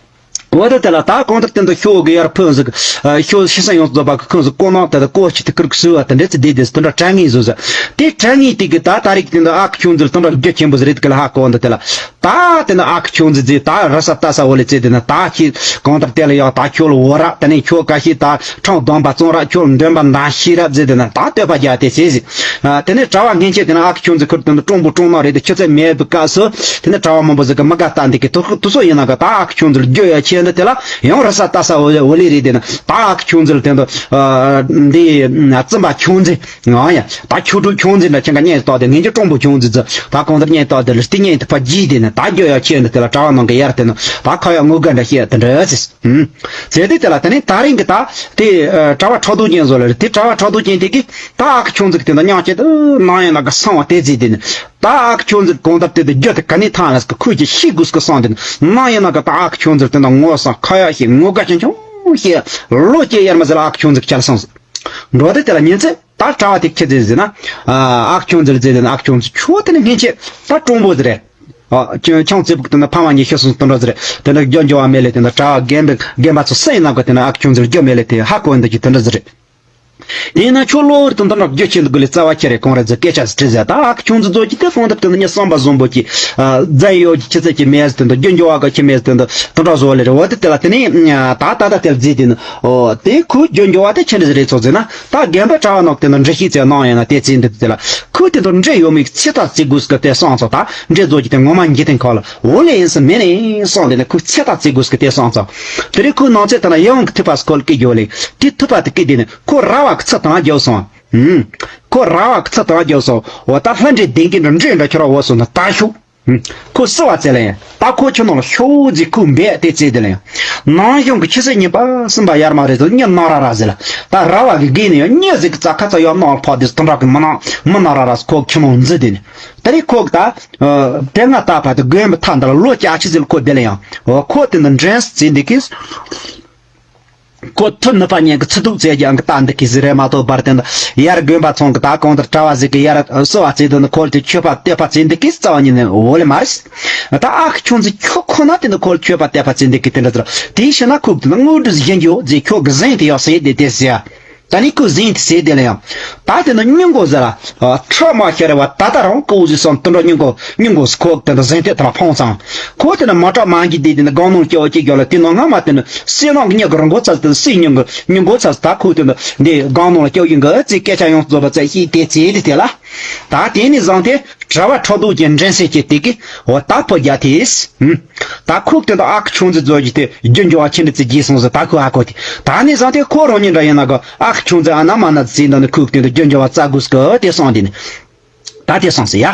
འོ་དེ་དེ་ལ་ད་གང་ལྟར་དེ་འདྲ་ཤོག་གི་ཡར་ཕུན་ཟིག་ཤོག་ཤི་སེང་ཡོངས་རྫོགས་པ་གི་ཁོང་ཟིག་ཀོ་ནག་དེ་དང་ཀོ་ཆི་དེ་ཁུར་གི་སུ་བ་དེ་འདྲ་ཚེ་བསྡད་དེ་དེ་འདྲ་དྲན་ངེས་བཟོ་ཟེར། དེ་དྲན་ངེས་དེ་གི་ད་ད་རིག་དེ་འདྲ་ཨ་ཁུ་ཆུང་ཚེ་ལ་དེ་འདྲ་རྒྱུ་ཆེན་པོ་ཟིག་རེད་གི་ལ་ཧ་གོ་འདི་དེ་ལ་ད་དེ་འདྲ་ཨ་ཁུ་ཆུང་ཚེ་ཚེ་ད་ར་ས་ད་ས་འོ་ལེ་ཚེ་དེ་ན་ད་ཁྱི་གང་ལྟར་དེ་ལ་ཡག་ད་ཁྱོད་ལ་འོ་ར་དེ་ནས་ཁྱོད་ག་ཤི་ད་ཁྲང་སྡོམ་པ་བཙོང་ར་ཁྱོད་ལ་འདོན་པ་འདང་ཤི་ར་ཚེ་དེ་ན་ད་སྟོད་པ་རྒྱ་དེ་ཚེ་ཟིག་དེ་ནས་གྲྭ་བ་སྔན་ཆད་དེ་ན་ཨ་ཁུ་ཆུང་ཚེ་ཁུར་དེ་ན་སྤྲང་པོ་སྤྲང་ནག་རེད་དེ་ཆུ་ཚད་མེད་པའི་སྐབས་སུ་དེ་ནས་གྲྭ་བ་མང་པོ་ཟིག་གི་མི་དགའ་ལྟ་འདི་གི་དུ་དུ་སོ་ཡིན་ན་ག་ད་ཨ་ཁུ་ཆུང་ཚེ་ལ་རྒྱུ་ཡ་ཆེ་འདི་དེ་ལ་ཡང་ར་ས་ད་ས་འོ་ལེ་རེད་དེ་ན་ད་ཨ་ཁུ་ཆུང་ཚེ་ལ་དེ་འདི་འདི་བཙུན་པ་ཆུང་ཚེ་ང་ཡ་ད་ཆུ་དྲུག་ཆུང་ཚེ་འདྲ་ཁྱེད་ཀ་གཉེན་སྟོག་དེ་ངེད་ཀྱི་སྤྲང་པོ་ཆུང་ཚེ་ཚེ་ད་གང་ལྟར་གཉེན་སྟོག་དེ་ལ་སྟི་གཉེན་དུ་ཕ་རྒྱུད་དེ་ན་ད་རྒྱུ་ཡ་ཆེ་འདི་དེ་ལ་གྲྭ་བ་ནང་གི་ཡར་དེ་ན་ད་ཁ་ཡ་ངུ་དགའ་འདྲ་ཤེས་དེ་འདྲ་ཟེར། ཟེར་དུས་དེ་ལ་དེ་ནས་ད་རིང་གི་ད་དེ་གྲྭ་བ་ཁྲག་དུག་ཅན་བཟོ་ལ་རེད། དེ་གྲྭ་བ་ཁྲག་དུག་ཅན་དེ་གིས་ད་ཨ་ཁུ་ཆུང་ཚེ་གི་དེ་འདྲ་མྱང་ཆེད་དུ་ནང་ཡང་ན་ག་སང་བ་དེ་ཚེ་དེ་ནི་ད་ཨ་ཁུ་ཆུང་ཚེ་གང་ལྟར་དེ་དེ་རྒྱུ་དེ་ག་ནས་ཐང་ལ་སྐུ་ཁུ་གི་ཤི་དགོས་སྐུ་སང་དེ་ནི་ནང་ཡང་ན་ག་ད་ཨ་ཁུ་ཆུང་ཚེ་དེ་འདྲ་ངོ་སང་ཁ་ཡ་ཤེས་ངོ་དགའ་ཆུང་ཆུང་ཤེས་ལོ་སྐྱེ་ཡར་མ་ཟེར་ལ་ཨ་ཁུ་ཆུང་ཚེ་གི་ཆལ་སང་ཟེར། འགྲོ་དེ་དེ་ལ་ཉིན་ཚེ་ད་གྲྭ་བ་དེ་ཁྱེད་ཚེ་ཟེར་ན་ཨ་ཁུ་ཆུང་ཚེ་ལ་ཟེར་དེ་ན་ཨ་ཁུ་ཆུང་ཚེ་ཆོ་དེ་ནི་སྔན་ཆད་ད་སྤྲང་པོ་ཟེར་རེད། ཨ་ཁྱོད་ཁྱོད་ཚེ་ཕུག་དེ་ན་ཕ་མ་གཉིས་ཤི་སོང་དེ་འདྲ་ཟེར་རེད། དེ་འདྲ་རྒྱུ་འགྱོ་བ་མེད་ལེ་དེ་འདྲ་གྲྭ་བ་རྒན་པའི་རྒན་པ་ཚོ་སེམས་ནང་གི་དེ་ན་ཨ་ཁུ་ཆུང་ཚེ་རྒྱུ་མེད་ལེ་དེ་ཧ་གོ་འདུག་གི་དེ་འདྲ་ཟེར་རེད། དེས་ན་ཁྱོད་གློ་བུར་དུ་འདི་འདྲ་རྒྱུ་ཆེན་དུ་དགོས་ལེ་རྩ་བ་ཁྱེར་རེ་གང་རེད་ཟེར་སྐད་ཆ་ཟེར་རེད་ཟེར། ད་ཨ་ཁུ་ཆུང་ཚེ་ཚོ་གི་དེ་གང་ལྟར་དེ་ན་ཉི་བསམ་པ་བཟང་པོ་གི་རྫ་ཡོད་ཀྱི་ཁྱི་ཚེ་གི་མེད་ཟེར་དེ་འདྲ་རྒྱུ་འགྱོ་བ་གི་ཁྱི་མེད་ཟེར་དེ་འདྲ་དེ་འདྲ་བཟོ་ལེ་རེད། འོ་དེ་དེ་ལ་དེ་ནས་ད་ད་ད་དེ་ལ་རྫི་དེ་ནི་ཨོ་དེ་ཁུ་རྒྱུ་འགྱོ་བ་དེ་ཁྱེད་འདྲ་ཟེར་རེད་ཚོ་ཟེར་ན། ད་རྒན་པ་གྲྭ་བ་ནང་དེ་ན་འདྲི་ཤེས་ཚེ་གནང་ཡིན་ན་དེ་ཚེ་འདི་དེ་ལ་ཁོས་དེ་ཚོ་འདྲེ་ཡོད་མེད་ཚེ་ཐག་བཅད་དགོས་ཀི་དེ་སོང་ཚོ། ད་འདྲེ་བཟོ་གི་དེ་ངོ་མ་འཇིག་རྟེན་ཁག་ལ་འོ་ལེ་ཡིན་སི་མེད་ནས་སོང་དེ་ནི་ཁོས་ཚེ་ཐག་བཅད་དགོས་ཀི་དེ་སོང་ཚོ། དེ་རིང་ཁོའི་ནང་ཚེ་ད་ན་ཡང་གི་ཐུབ་པ་སྐོལ་ཀི་རྒྱོ་ལེ་དེ་ཐུབ་པ་དེ་ཀི་དེ་ནི་ཁོ་ར་བ་གི་ཚེ་ཐང་རྒྱོ་སོང་། ཁོ་ར་བ་གི་ཚེ་ཐང་རྒྱོ་སོང་། འོ་ད་ལྷ་འདྲེ་ལྡན་གི་འདྲ་འདྲེ་འདྲ་ཁྱོད་ར་འོ་སོང་ན་ད་ཤུགས། ཁོ་བསུ་བ་བཙལ་ལ་ཡིན། ད་ཁོ་ཁྱོད་ནང་ལ་ཤོག་ཟེར་ཁོ་འབད་དེ་བཙལ་དེ་ལ་ཡིན། ནང་གཞུང་གི་ཆུ་ཚོད་གཉིས་པ་གསུམ་པ་ཡར་མ་རེད་དོ་གཉིད་ནང་ར་ར་ཟེར་ལ། ད་ར་བ་གི་དགེ་ནས་ཡང་གཉིད་ཟིག་གི་རྩ་ཁ་ཚ་ཡང་ནང་ལ་ཕབ་དེ་དུང་དྲག་གི་མི་ནང་མི་ནང་ར་ར་ཁོ་ཁྱོད་ནང་འཛུལ་དེ་ནས། ད་རེས་ཁོ་གི་ད་དེ་སྔ་ད་བར་དུ་དགོན་པའི་མཐའ་འདི་ལ་ལོ་བརྒྱད་ཅུ་ཟིག་ལ་ཁོ་བསྡད་ལ་ཡང་། ཁོ་དེ་འདི་འདྲེན་བཙལ་འདི་གིས། ཁོ་ཐུབ་ནུས་པ་ཉན་གི་ཚུལ་ཐུག་བཙལ་རྒྱུ་ཨང་གི་ལྟ་འདི་གི་ཟིག་རེད་མ་གཏོགས་བར་དེ་འདི་ཡར་དགོན་པ་ཚང་གི་ད་གང་ལྟར་གྲྭ་བ་ཟིག་གི་ཡར་བསུ་བ་བཙལ་དོན་ནི་ཁོ་ལ་དེ་མཆོད་པ་བཏེག་པ་བཙལ་འདི་གི་རྩ་བ་ཉིད་ནས་འོ་ལེ་མ་རེད། ད་ཨ་ཁུ་ཆུང་ཟིག་ཁྱོད་ཁོ་ན་དེ་འདི་ཁོ་ལ་མཆོད་པ་བཏེག་པ་བཙལ་འདི་གི་དེ་འདྲ་ཚོ་དེའི་ཕྱིར་ན་ཁུག་དེ་ན་དངོས་གྲུབ་བཞིན་གྱི་ཡོད་ཟེར་ཁྱོད་གི་ཟིན་དེ་ཡོད་ཟེར་དེ་དེ་ཟེར། ད་ནི་ཁོས་ཟིན་དེ་ཟེར་དེ་ལ་ཡང་། ད་དེ་ནི་སྙིང་གོ་ཟེར་ལ། ཁྲག་མ་ཤར་བ་ད་ལྟ་རང་ཀུ་ཟིག་སོང་དུད་འགྲོ་སྙིང་གོ་སྙིང་གོ་ཁོ་དེ་འདི་ཟིན་དེ་དེ་ལ་ཕོངས་ཙང་། ཁོ་དེ་ནི་མ་གྲགས་མ་འགྱིད་དེ་དེ་ནི་སྒང་ནང་སྐྱོ་ཅིག་རྒྱོ་ལ་དེ་ནང་སྔ་མ་དེ་ནི་སྲིད་ནང་གི་སྙིང་གི་རང་གོ་ཚ་དེ་སྲིད་སྙིང་གི་སྙིང་གོ་ཚ་ད་ཁོ་དེ་ནི་འདི་སྒང་ནང་ལ་སྐྱོ་ཡིན་གི་ཙི་སྐད་ཆ་ཡོངས་རྫོགས་པ་ཙ་ཤེས་དེ་ཙི་དེ་དེ་ལ། ད་དེ་ནི་བཟང་དེ་གྲྭ་བ་ཁྲག་དུག་གི་འདྲེན་སེ་ཅེ་དེ་གི་འོ་ད་ཕོ་རྒྱ་དེས། ད་ཁུག་དེ་འདི་ཨ་ཁུ་ཆུང་ཙེ་ཛོ་གི་དེ་རྒྱུ་འབྱོར་བ་ཆེ་འདྲི་ཙེ་རྒྱས་སོང་ཟེར་ད་ཁུ་ཨ་ཁོ་དེ། ད་ནི་བཟང་དེ་ཁོ་རང་ཉིད་འདྲ་ཡིན་ན་གི་ཨ་ཁུ་ཆུང་ཙེ་ཨ་ན་མ་ན་ཙེ་འདི་ནི་ཁུག་དེ་འདི་རྒྱུ་འབྱོར་བ་བཙལ་དགོས་སྐོ་དེ་སོང་དེ་ནི། ད་དེ་སོང་ཟེར་ཡ།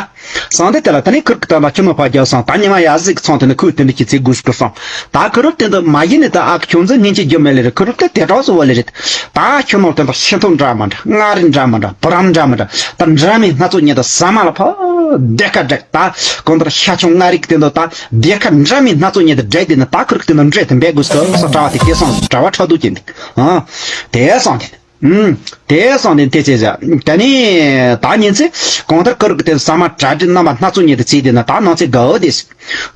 སང་དེ་དེ་ལ་ད་ནི་ཁུར་གི་ད་ལ་ཁྱི་ནོ་ཕ་རྒྱལ་སང་ད་ཉི་མ་ཡ་ཟིག་ཚང་དེ་ནི་ཁུག་དེ་འདི་ཁྱི་ཙེ་དགོས་སྐོ་སོང་། ད་ཁུ་རུབ་དེ་འདི་མ་ཡིན་ནི་ད་ཨ་ཁུ་ཆུང་ཙེ་སྙིང་རྗེ་རྒྱུ་མེད་ལེ་རེད། ཁུ་རུབ་དེ་དེ་གྲོགས་སུ་བ་ལེ་རེད། ད་ཁྱི་ནོ་དེ་འདི་ཤི་ཐུག་འདྲ་མ་འདྲ་མངའ་རིས་འདྲ་མ་འདྲ་བུ་རམ་འདྲ་མ་འདྲ་ད་འདྲ་མི་སྣ་ཚོགས་ཉིད་དུ་ཟ་མ་ལ་ཕ་བདེ་ཁ་འགྲིག་ད་གང་ལྟར་ཤ་ཆུང་མངའ་རིས་དེ་འདི་ད་བདེ་ཁ་འདྲ་མི་སྣ་ཚོགས་ཉིད་དུ་འགྲིག་དེ་ནི་ད་ཁུར་གི་དེ་འདི་འདྲེ་དེ་འབད་དགོས་སོ་སོ་གྲྭ་བ་དེ་སྐྱེ་སོང་གྲྭ་བ་ཁྲག་དུག་ཅན་དེ་ཨ་དེ་སོང་དེ། ཨུམ། དེ་སང་དེ་དེ་ཚེ་ཟ། ད་ནི་ད་ཉིན་ཚེ་གང་ལྟར་ཀུ་རུ་ཀི་དེ་ཟ་མ་གྲ་སྒྲིག་རྣམ་པ་སྣ་ཚོགས་ཉིད་དུ་བྱས་དེ་ན་ད་ནང་ཚེ་དགའ་བོ་དེ།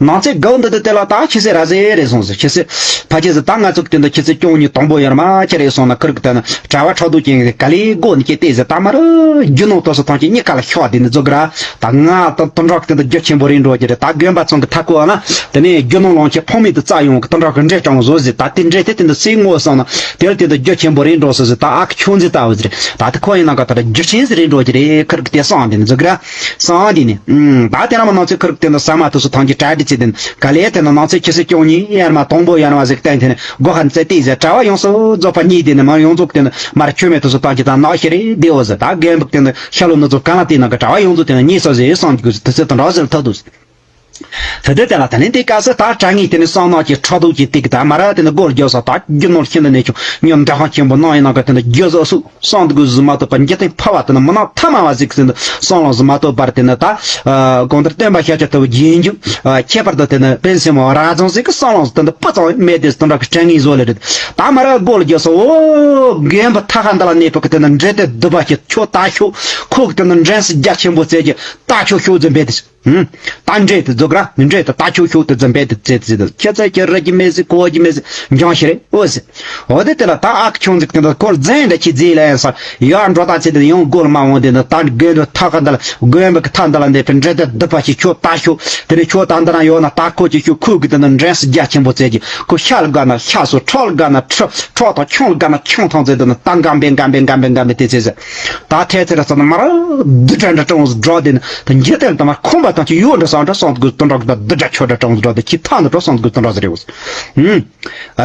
ནང་ཚེ་དགའ་བོ་འདི་དེ་དེ་ལ་ད་ཁྱི་སེ་ར་ཟེ་རེ་སོང་ཟེར་ཁྱི་སེ། ཕ་ཁྱི་ཟེར་ད་ང་ཚོ་གི་དེ་འདི་ཁྱི་སེ་སྐྱོང་ཉིད་དང་པོ་ཡར་མ་ཁྱི་རེ་སོང་ན་ཀུ་རུ་ཀི་དེ་ན་གྲྭ་བ་ཁྲག་དུག་ཅན་གི་ག་ལེ་སྒོ་ནི་ཁྱི་དེ་ཟེར་ད་མ་རུ་རྒྱུ་ནོ་ཏོ་སོ་ཐང་ཁྱི་གཉིས་ཀ་ལ་ཤོག་དེ་ནི་རྫོགས་གི་ར། ད་ང་དང་དུད་འགྲོ་གི་དེ་འདི་རྒྱུ་ཆེན་པོ་རེད་འགྲོ་གི་རེད། ད་དགོན་པ་ཚང་གི་མཐའ་སྐོར་ན་དེ་ནས་རྒྱུ་ནོ་ལོང་ཁྱི་ཕང་མེད་དུ་རྩ་ཡོང་གི་དུད་འགྲོ་གི་འདྲེ་སྐྲང་བཟོ་ཟེར། ད་དེ་འདྲེ་དེ་དེ་འདི་སེ་ངོ་སང་ན། དེར་དེ་དུ་རྒྱུ་ཆེན་པོ་རེད་འགྲོ་སོ་ཟེར། ད་ཨ་ཁུ་ཆུང་ཟེར་ལྟ་བུ་ཟེར། ད་དེ་ཁོ་ཡིན་ན་ག་ད་རྒྱུ་ཆེན་ཟེར་རེད་འགྲོ་གི་རེད། ཁུར་གི་དེ་སང་དེ་ནི་འཛུག་ར་སང་དེ་ནི་ད་དེ་ར་མ་ནང་ཚེ་ཁུར་གི་དེ་ནི་ཟ་མ་དུ་སུ་ཐང་གི་གྲ་སྒྲིག་ཚེ་དེ་ནི་ག་ལེ་དེ་ནི་ནང་ཚེ་ཁྱི་སེ་སྐྱོང་ཉིན་ཡར་མ་དང་པོ་ཡར་མ་ཟིག་བསྟན་དེ་ནི་སྒོ་ཁ་ནི་ཚེ་དེ་ཟེར། གྲྭ་བ་ཡོངས་སུ་རྫོགས་པ་གཉིས་དེ་ནི་མ་ཡོངས་རྫོགས་དེ་ནི་མར་ཆོས་མེད་དུ་སུ་ཐང་གི་ད་ནག་ཤི་རེད་དེ་འོ་ཟེར། ད་རྒན་འབུག་དེ་ནི་ཤ་ལོ་ནི་ཚོ་ག་ན་དེ་ནི་ག་གྲྭ་བ་ཡོངས་རྫོགས་དེ་ནི་གཉིས་སོ་ཟེར་སང་གི་དུ་ཚེ་དང་འདྲ་ཟེར་ཐག་དུ་ཟེར། དེ་དེ་དེ་ལ་ད་ནི་དེ་སྐབས་སུ་ད་གྲྭ་ངའི་དེ་ནི་སང་ནག་གི་ཁྲག་དུག་གི་དེ་གི་ད་མ་ར་དེ་ནི་སྒོར་རྒྱབ་ས་ད་རྒྱུ་ནོར་ཤིན་ཏུ་ནས་ཀྱང་ཉོན་འདྲ་ཁང་ཆེན་པོ་ནང་ཡིན་ན་ག་དེ་ནི་རྒྱུ་ཟོ་སུ་སང་དུ་གུ་ཟི་མ་ཐུབ་པ་འཇིག་རྟེན་ཕ་བ་དེ་ནི་མི་ནག་ཐ་མ་བ་ཟིག་ཟིན་དུ་སང་ལོང་ཟི་མ་ཐུབ་པར་དེ་ནི་ད་གང་ལྟར་སྟོན་པ་ཤཱཀྱ་ཐུབ་རྗེས་འཇུག་ཁྱད་པར་དུ་དེ་ནི་པན་སེ་མོ་ར་ཙང་ཟིག་གི་སང་ལོང་ཟི་དེ་ནི་སྤུ་ཙང་མེད་དེ་དེ་འདྲ་གི་གྲྭ་ངའི་བཟོ་ལེ་རེད། ད་མ་ར་སྒོར་རྒྱབ་ས་འོ་རྒན་པ་ཐ་ཁ་འདི་ལ་གནས་པ་གི་དེ་ནི་འདྲེ་དེ་སྡུག་པ་ཁྱེད་ཁྱོད་ད་ཤོག་ཁོ་གི་དེ་ནི་འདྲེན་སི་རྒྱ་ཆེན་པོ་བཙལ་གྱི་ད་ཁྱོད་ཤོག་ཟིན་པས་དེ། ཧུམ། ད་འདྲེ་དེ་རྫོགས་ར་ནི་འདྲེ་དེ་ད་ཁྱོད་ཤོག་དེ་འཛིན་པས་དེ་ཚེ་ཚེ་དེ་ཁྱེད་ཚེ་ཁྱེད་ར་གི་མེད་ཟེར་གོ་གི་མེད་ཟེར་འགྱང་ཤི་རེད་འོ་ཟེར། འོ་དེ་དེ་ལ་ད་ཨ་ཁུ་ཆུང་ཟིག་དེ་འདྲ་ཁོར་རྫན་འདྲ་ཁྱི་རྫི་ལ་ཡང་ས་ཡར་འགྲོ་ད་ཚེ་དེ་ཡང་སྒོར་མ་འོང་དེ་འདྲ་ད་དགོན་པའི་ཐག་ག་འདི་ལ་དགོན་པའི་ཐག་འདི་ལ་འདེབས་པའི་འདྲེ་དེ་སྡུག་པ་ཞིག་ཁྱོད་ད་ཤོག་དེ་ནས་ཁྱོད་ད་འདི་ན་ཡོད་ན་ད་ཁོ་ཅིག་ཤོག་ཁོ་གི་དེ་འདྲ་འདྲེན་སི་རྒྱ་ཆེན་པོ་བཙལ་གྱི་ཁོ་ཤ་ལ་དགའ་ན་ཤ་སོ་ཁྲག་ལ་དགའ་ན་ཁྲག་ཁྲག་དང་ཆང་ལ་དགའ་ན་ཆང་ཐང་ཚེ་དེ་འདྲ་ད་འགམ་པའི་འགམ་པའི་འགམ་པའི་འགམ་པའི་དེ་ཚེ་ཟེར། ད་ཐལ་ཚེ་ར་ས་ན་མ་ར་བདུད་དྲན་འདྲ་གྲོང་སུ་འགྲོ་དེ་ནི་ད་འཇིག་རྟེན་དུ་མ་ཁོམ་པ་དང་ཅི་ཡོད་འདྲ་སང་འདྲ་སང་དགོས་དོན་འདྲ་གི་ད་བདུད་དྲ་ཆོ་འདྲ་གྲོང་སུ་འགྲོ་དེ་ཁྱི་ཐང་དུ་འགྲོ་སང་དགོས་དོན་འདྲ་ཟེར་རེ་བོ། ཧུམ།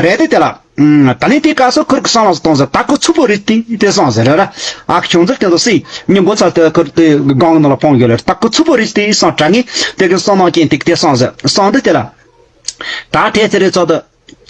རེད་དེ་དེ་ལ། ད་ནི་དེ་སྐབས་སུ་ཁུར་གི་སང་ལ་སུ་གཏོང་ཟེར་ད་ཁོ་ཚུགས་པོ་རེད་དེ་དེ་སང་ཟེར་ར་ར། ཨ་ཁུ་ཆུང་ཟེར་དེ་ཚོ་སི་མྱི་མགོ་ཚ་དེ་ཁུར་དེ་སྒང་ནང་ལ་ཕོང་ཡོད་ལེ་ད་ཁོ་ཚུགས་པོ་རེད་དེ་སང་དྲ་ངེས་དེ་གི་སང་ནང་ཅན་དེ་གི་དེ་སང་ཟེར་སང་དེ་དེ་ལ། ད་ཐལ་ཚེ་རེ་ཚོ་དུ།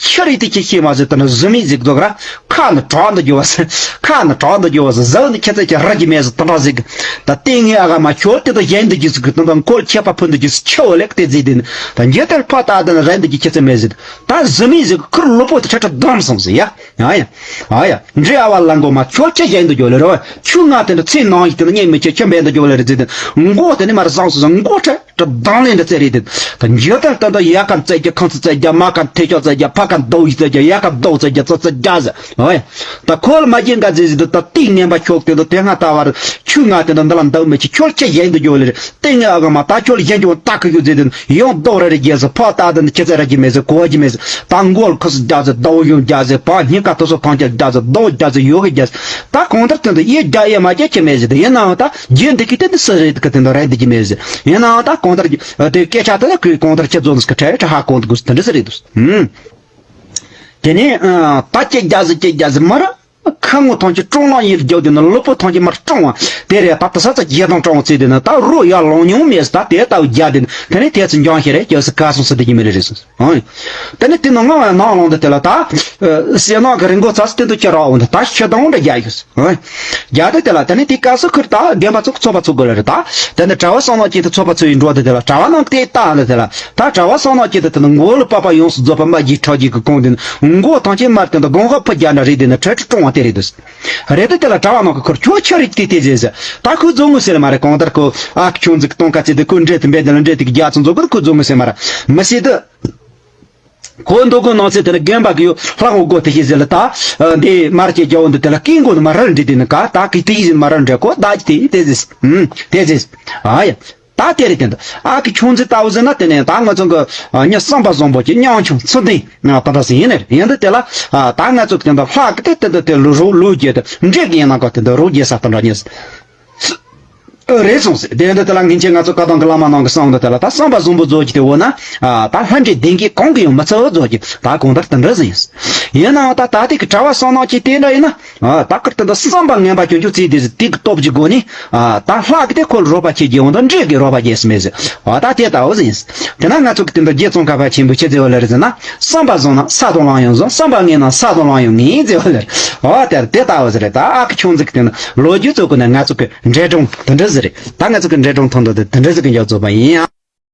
ཁྱི་རིགས་དེ་ཁྱི་ཤེས་མ་ཟིག་དེ་ནི་གཟི་མིག་ཟིག་རྫོགས་ར། ཁ་ནི་གྲག་འདི་རྒྱུ་བ་ཟིག་ཁ་ནི་གྲག་འདི་རྒྱུ་བ་ཟིག་གཟུགས་ནི་ཁྱི་ཚེ་ཁྱི་ར་གི་མེད་ཟིག་དེ་འདྲ་ཟིག་ད་ལྟས་ངན་ཨ་ག་མ་ཁྱོད་དེ་དང་གཞན་འདི་རྒྱུ་ཟིག་གི་དེ་དང་ཁོལ་ཁྱད་པར་ཕུ་འདི་རྒྱུ་ཟིག་ཁྱི་བོ་ལེགས་དེ་ཟིག་དེ་ནི་ད་འཇིག་རྟེན་ཕ་ད་དེ་ནི་ར་འདི་རྒྱུ་ཁྱི་ཚེ་མེད་ཟིག་ད་གཟི་མིག་ཟིག་ཁུར་ལོ་པོ་དེ་ཁྲ་ཁྲ་བསྡམས་སོང་ཟིག་ཡ། ཡ་ཡ། ཨ་ཡ། འདྲེ་ཨ་བ་ལ་མགོ་མ་ཁྱོད་ཁྱི་གཞན་འདི་རྒྱུ་ལེ་རོ། ཆུ་ང་དེ་ནི་ཚེ་ནང་ཡི་དེ་ནི་གཉེན་མི་ཁྱི་ཁྱི་འབེན་འདི་རྒྱུ་ལེ་རེ་ཟིག་དེ་མགོ་དེ་ནི་མར་བཟང་སོང་ཟིག་མགོ་ཁྲ། དྲི་དང་ལེན་དུ་བཙལ་རེད་དེ། ད་འཇོ་དར་ད་ད་ཡ་ཀ་བཙལ་རྒྱ་ཁང་ཚུ་བཙལ་རྒྱ་མ་ཀ་ཐེ་ཆོག་བཙལ་རྒྱ་ཕ་ཀ་མདོ་ཡི་བཙལ་རྒྱ་ཡ་ཀ་མདོ་བཙལ་རྒྱ་ཙི་ཙི་རྒྱ་ཟེར། ཨོ་ཡ། ད་ཁོ་ལ་མ་སྐྱེས་འགའ་ཟེར་ཟེར་དུ་ད་ཏིག་ངན་པ་ཁྱོག་དེ་ད་དེ་སྔ་ད་བར་ཆུ་ང་དེ་ད་འདི་ལ་འདག་མི་ཆེ་ཁྱོད་ཁྱེད་གཞན་དུ་འགྱོ་ལེ་རེད། ཏིག་ངན་ཨ་ག་མ་ད་ཁྱོད་གཞན་འགྱོ་ད་ཁུ་ཡོད་ཟེར་དུ་ཡང་རྡོག་ར་རེ་རྒྱལ་ཟེར་ཕ་ད་ད་ནི་ཁྱེད་ཚ་ར་གྱི་མེད་ཟེར་གོ་གྱི་མེད་ཟེར། ད་མགོ་ལ་ཁུ་སུ་རྒྱ་ཟེར་ཟླ་བོ་ཡོང་རྒྱ་ཟེར་ཕ་སྙིང་ཁ་ཐོ་སོ་ཐང་ཁྱེད་རྒྱ་ཟེར་ཟླ་བོ་རྒྱ་ཟེར་ཡོ་གི་རྒྱ་ཟེར། ད་གང་ལྟར་དོན་དུ་ཡེ་རྒྱ་ཡེ་མ་རྒྱ་ཁྱེད་མེད་ཟེར་དུ་ཡིན་ནའང་ད། རྒྱུ་འདི་གི་དེ་འདི་སུ་རེད་གི་དེ་འདི་རེད་འདི་གི་མེད་ཟེར། ཡིན་ནའང་ད་གང་ལྟར་གི་དེ་སྐད་ཆ་དེ་ལ་གི་གང་ལྟར་ཁྱེད་ཚོ་འདི་གི་ཁྲལ་ཁྲལ་ཧ་གོ་འདུག་དེ་འདྲ་ཟེར་རེད་འདུག་ཧུམ། དེ་ནས་ད་ཅེ་རྒྱ་ཟེར་ཅེ་རྒྱ་ཟེར་མ་ར། ཁ་ངོ་ཐམས་ཅད་སྐྲངས་ལ་ཡིན་རྒྱུ་དེ་ནི་ལུས་པོ་ཐམས་ཅད་མར་སྐྲངས་བ་དེ་རེད། ད་དེ་ས་ཚ་རྒྱས་དང་སྐྲངས་བ་ཚེ་དེ་ནི་ད་རོ་ཡར་ལངས་མྱོང་མེད་ཟེར། ད་དེ་ལྟ་བུ་རྒྱ་དེ་ནི་དེ་ནས་དེ་ཚོ་འགྱངས་ཤེས་རེད། སྐྱོ་སི་ཁ་སོང་ས་དེ་གི་མི་རེད་རེད་སོང་། ཨང་། དེ་ནས་དེ་ནང་ང་བ་ནང་ལོང་དུ་དེ་ལ་ད། ཨ། ཟས་ནང་གི་རི་མགོ་ཚ་སི་དེ་དུ་ཁྱེར་ར་འོང་དུ་ད་ཤི་དང་འདྲ་རྒྱ་ཡོད། ཨང་། རྒྱ་དེ་དེ་ལ་དེ་ནས་དེ་སྐབས་སུ་ཁུར་ད་རྒན་པ་ཚོ་ཚོགས་པ་ཚོགས་དགོས་ལ་རེད། ད་དེ་ནས་གྲྭ་བ་སང་ནག་ཅིག་དུ་ཚོགས་པ་ཚོ་ཡི་འགྲོ་དུ་དེ་ལ་གྲྭ་བ་ནང་དེ་ལྟ་ལ་དེ་ལ་ད་གྲྭ་བ་སང་ནག་ཅིག་དུ་དེ་ནས་མགོ་ལ་པགས་པ་ཡོངས་སུ་རྫོགས་པ་མ་གྱི་ཁྲག་གི་གི་གོང་དེ་ནས་མགོ་ཐང་ཆེན་མར་དེ་ནས་སྒོང་ཁ་ཕུ་རྒྱ་འདྲ་རེད། དེ་ནས་ཁྲ་ཁྲི་སྐྲོང་བ་དེ་རེད་དུ། རེད་དུ་དེ་ལ་གྲྭ་བ་ནང་གི་ཁུར་ཁྱོད་ཁྱོད་རིག་དེ་དེ་ཟེར་ཟེར། ད་ཁོས་རྫོང་ངོས་ཟེར་ལ་མ་རེད། གང་ལྟར་ཁོ་ཨ་ཁྱོད་འཛིག་གཏོང་ཁ་ཚེ་དེ་ཁོས་འདྲེ་དེ་འབད་དེ་ལ་འདྲེ་དེ་གི་རྒྱ་ཚོ་འཛོག་གི་ཁོས་རྫོང་ངོས་ཟེར་མ་རེད། མི་ཤེས་དུ། ཁོ་འདུག་གོ་ནང་ཚེ་དེ་ལ་རྒན་པ་གི་ཡོ་ལྷག་འོ་གོ་དེ་ཤེས་ཟེར་ལ་ད། འདི་མར་སྐྱེ་རྒྱ་བོ་འདི་དེ་ལ་སྐྱེ་མགོ་ནི་མ་རལ་འདྲི་དེ་ནི་ག་ད་གི་དེ་ཡིན་མ་རལ་འདྲི་གོ་ད་ཀྱི་དེ་ཡིན་དེ་ཟེར། ཨུམ། དེ་ཟེར། ཨ་ཡ། ད་དེ་རེད་དེ་འདི་ཨ་ཀི་ཁྱུང་རྩི་ལྟ་བུ་ཟེར་ན་དེ་ནས་ད་ང་ཚོ་གི་ཉ་བསམ་པ་བཟང་པོ་ཀྱི་ཉང་ཆུང་ཚུལ་ལྡན་ད་འདྲ་ཟེར་ཡིན་ནི་རེད། ཡིན་འདི་དེ་ལ་ད་ང་ཚོ་གི་དེ་འདི་ལྷག་གི་དེ་དེ་འདི་དེ་ལུ་རོགས་ལུ་རྒྱས་དེ་འདྲེ་གི་ཡིན་ན་གོ་དེ་འདི་རོགས་རྒྱས་ས་ད་འདྲ་ཉེ། རེད་སོང་ཟེར། དེ་འདི་དེ་ལ་ངེད་ཅག་ང་ཚོ་བཀའ་ཐང་གི་བླ་མ་ནང་གི་གསུང་འདི་དེ་ལ་ད་བསམ་པ་བཟང་པོ་རྫོགས་ཀྱི་དེ་འོ་ན། ཨ། ད་ལྷ་འདྲེ་གདོན་བགེགས་གང་གིས་ཡང་མི་ཚུགས་རྫོགས་ཀྱི་ད་གང་ལྟར་དེ་འདྲ་ཟིན་ཡིན། ཡིན་ནའང་ད་ད་དེ་གི་གྲྭ་བ་སང་ནག་ཅིག་དེ་འདྲ་ཡིན་ན། ཨ། ད་ཀིར་དེ་འདི་བསམ་པ་ངན་པ་ཀྱང་ཀྱང་བརྩིས་དེ་ཟེར་དེ་གི་སྟོབས་ཀྱི་སྒོ་ནས། ཨ། ད་ལྷག་གི་དེ་ཁོ་ལ་རོགས་པ་བྱེད་ཀྱི་འོ་ད་འདྲེ་གི་རོགས་པ་བྱེད་སི་མེད་ཟེར། ཨ། ད་དེ་ལྟ་བུ་ཟིན། དེ་ན་ང་ཚོ་གི་དེ་འདི་རྗེ་ཙོང་ཁ་པ་ཆེན་པོས་ཆི་ཟེར་བ་ལ་རེད་ཟེར་ན། བསམ་པ་བཟང་ན་ས་དང་ལམ་ཡང་བཟང་། བསམ་པ་ངན་ན་ས་དང་ལམ་ཡང་ངན་ཟེར་བ་ལ་རེད། ཨ། དེ་དེ་ལྟ་བུ་ཟེར་རེད། ད་ཨ་ཁི་ཁྱུང་རྩི་གི་དེ་ནི་ལོ་རྒྱུས་ཚོ་གི་ནི་ང་ཚོ་གི་འབྲེལ་སྒྲོན་དེ་འདྲ་ཟིག་རེད། ད་ང་ཚོ་གི་འབྲེལ་སྒྲོན་ཐོག་འདི་དེ་དེ་འདྲ་ཟིག་གི་འཇོག་རྫོགས་པ་ཡིན་ཡང་།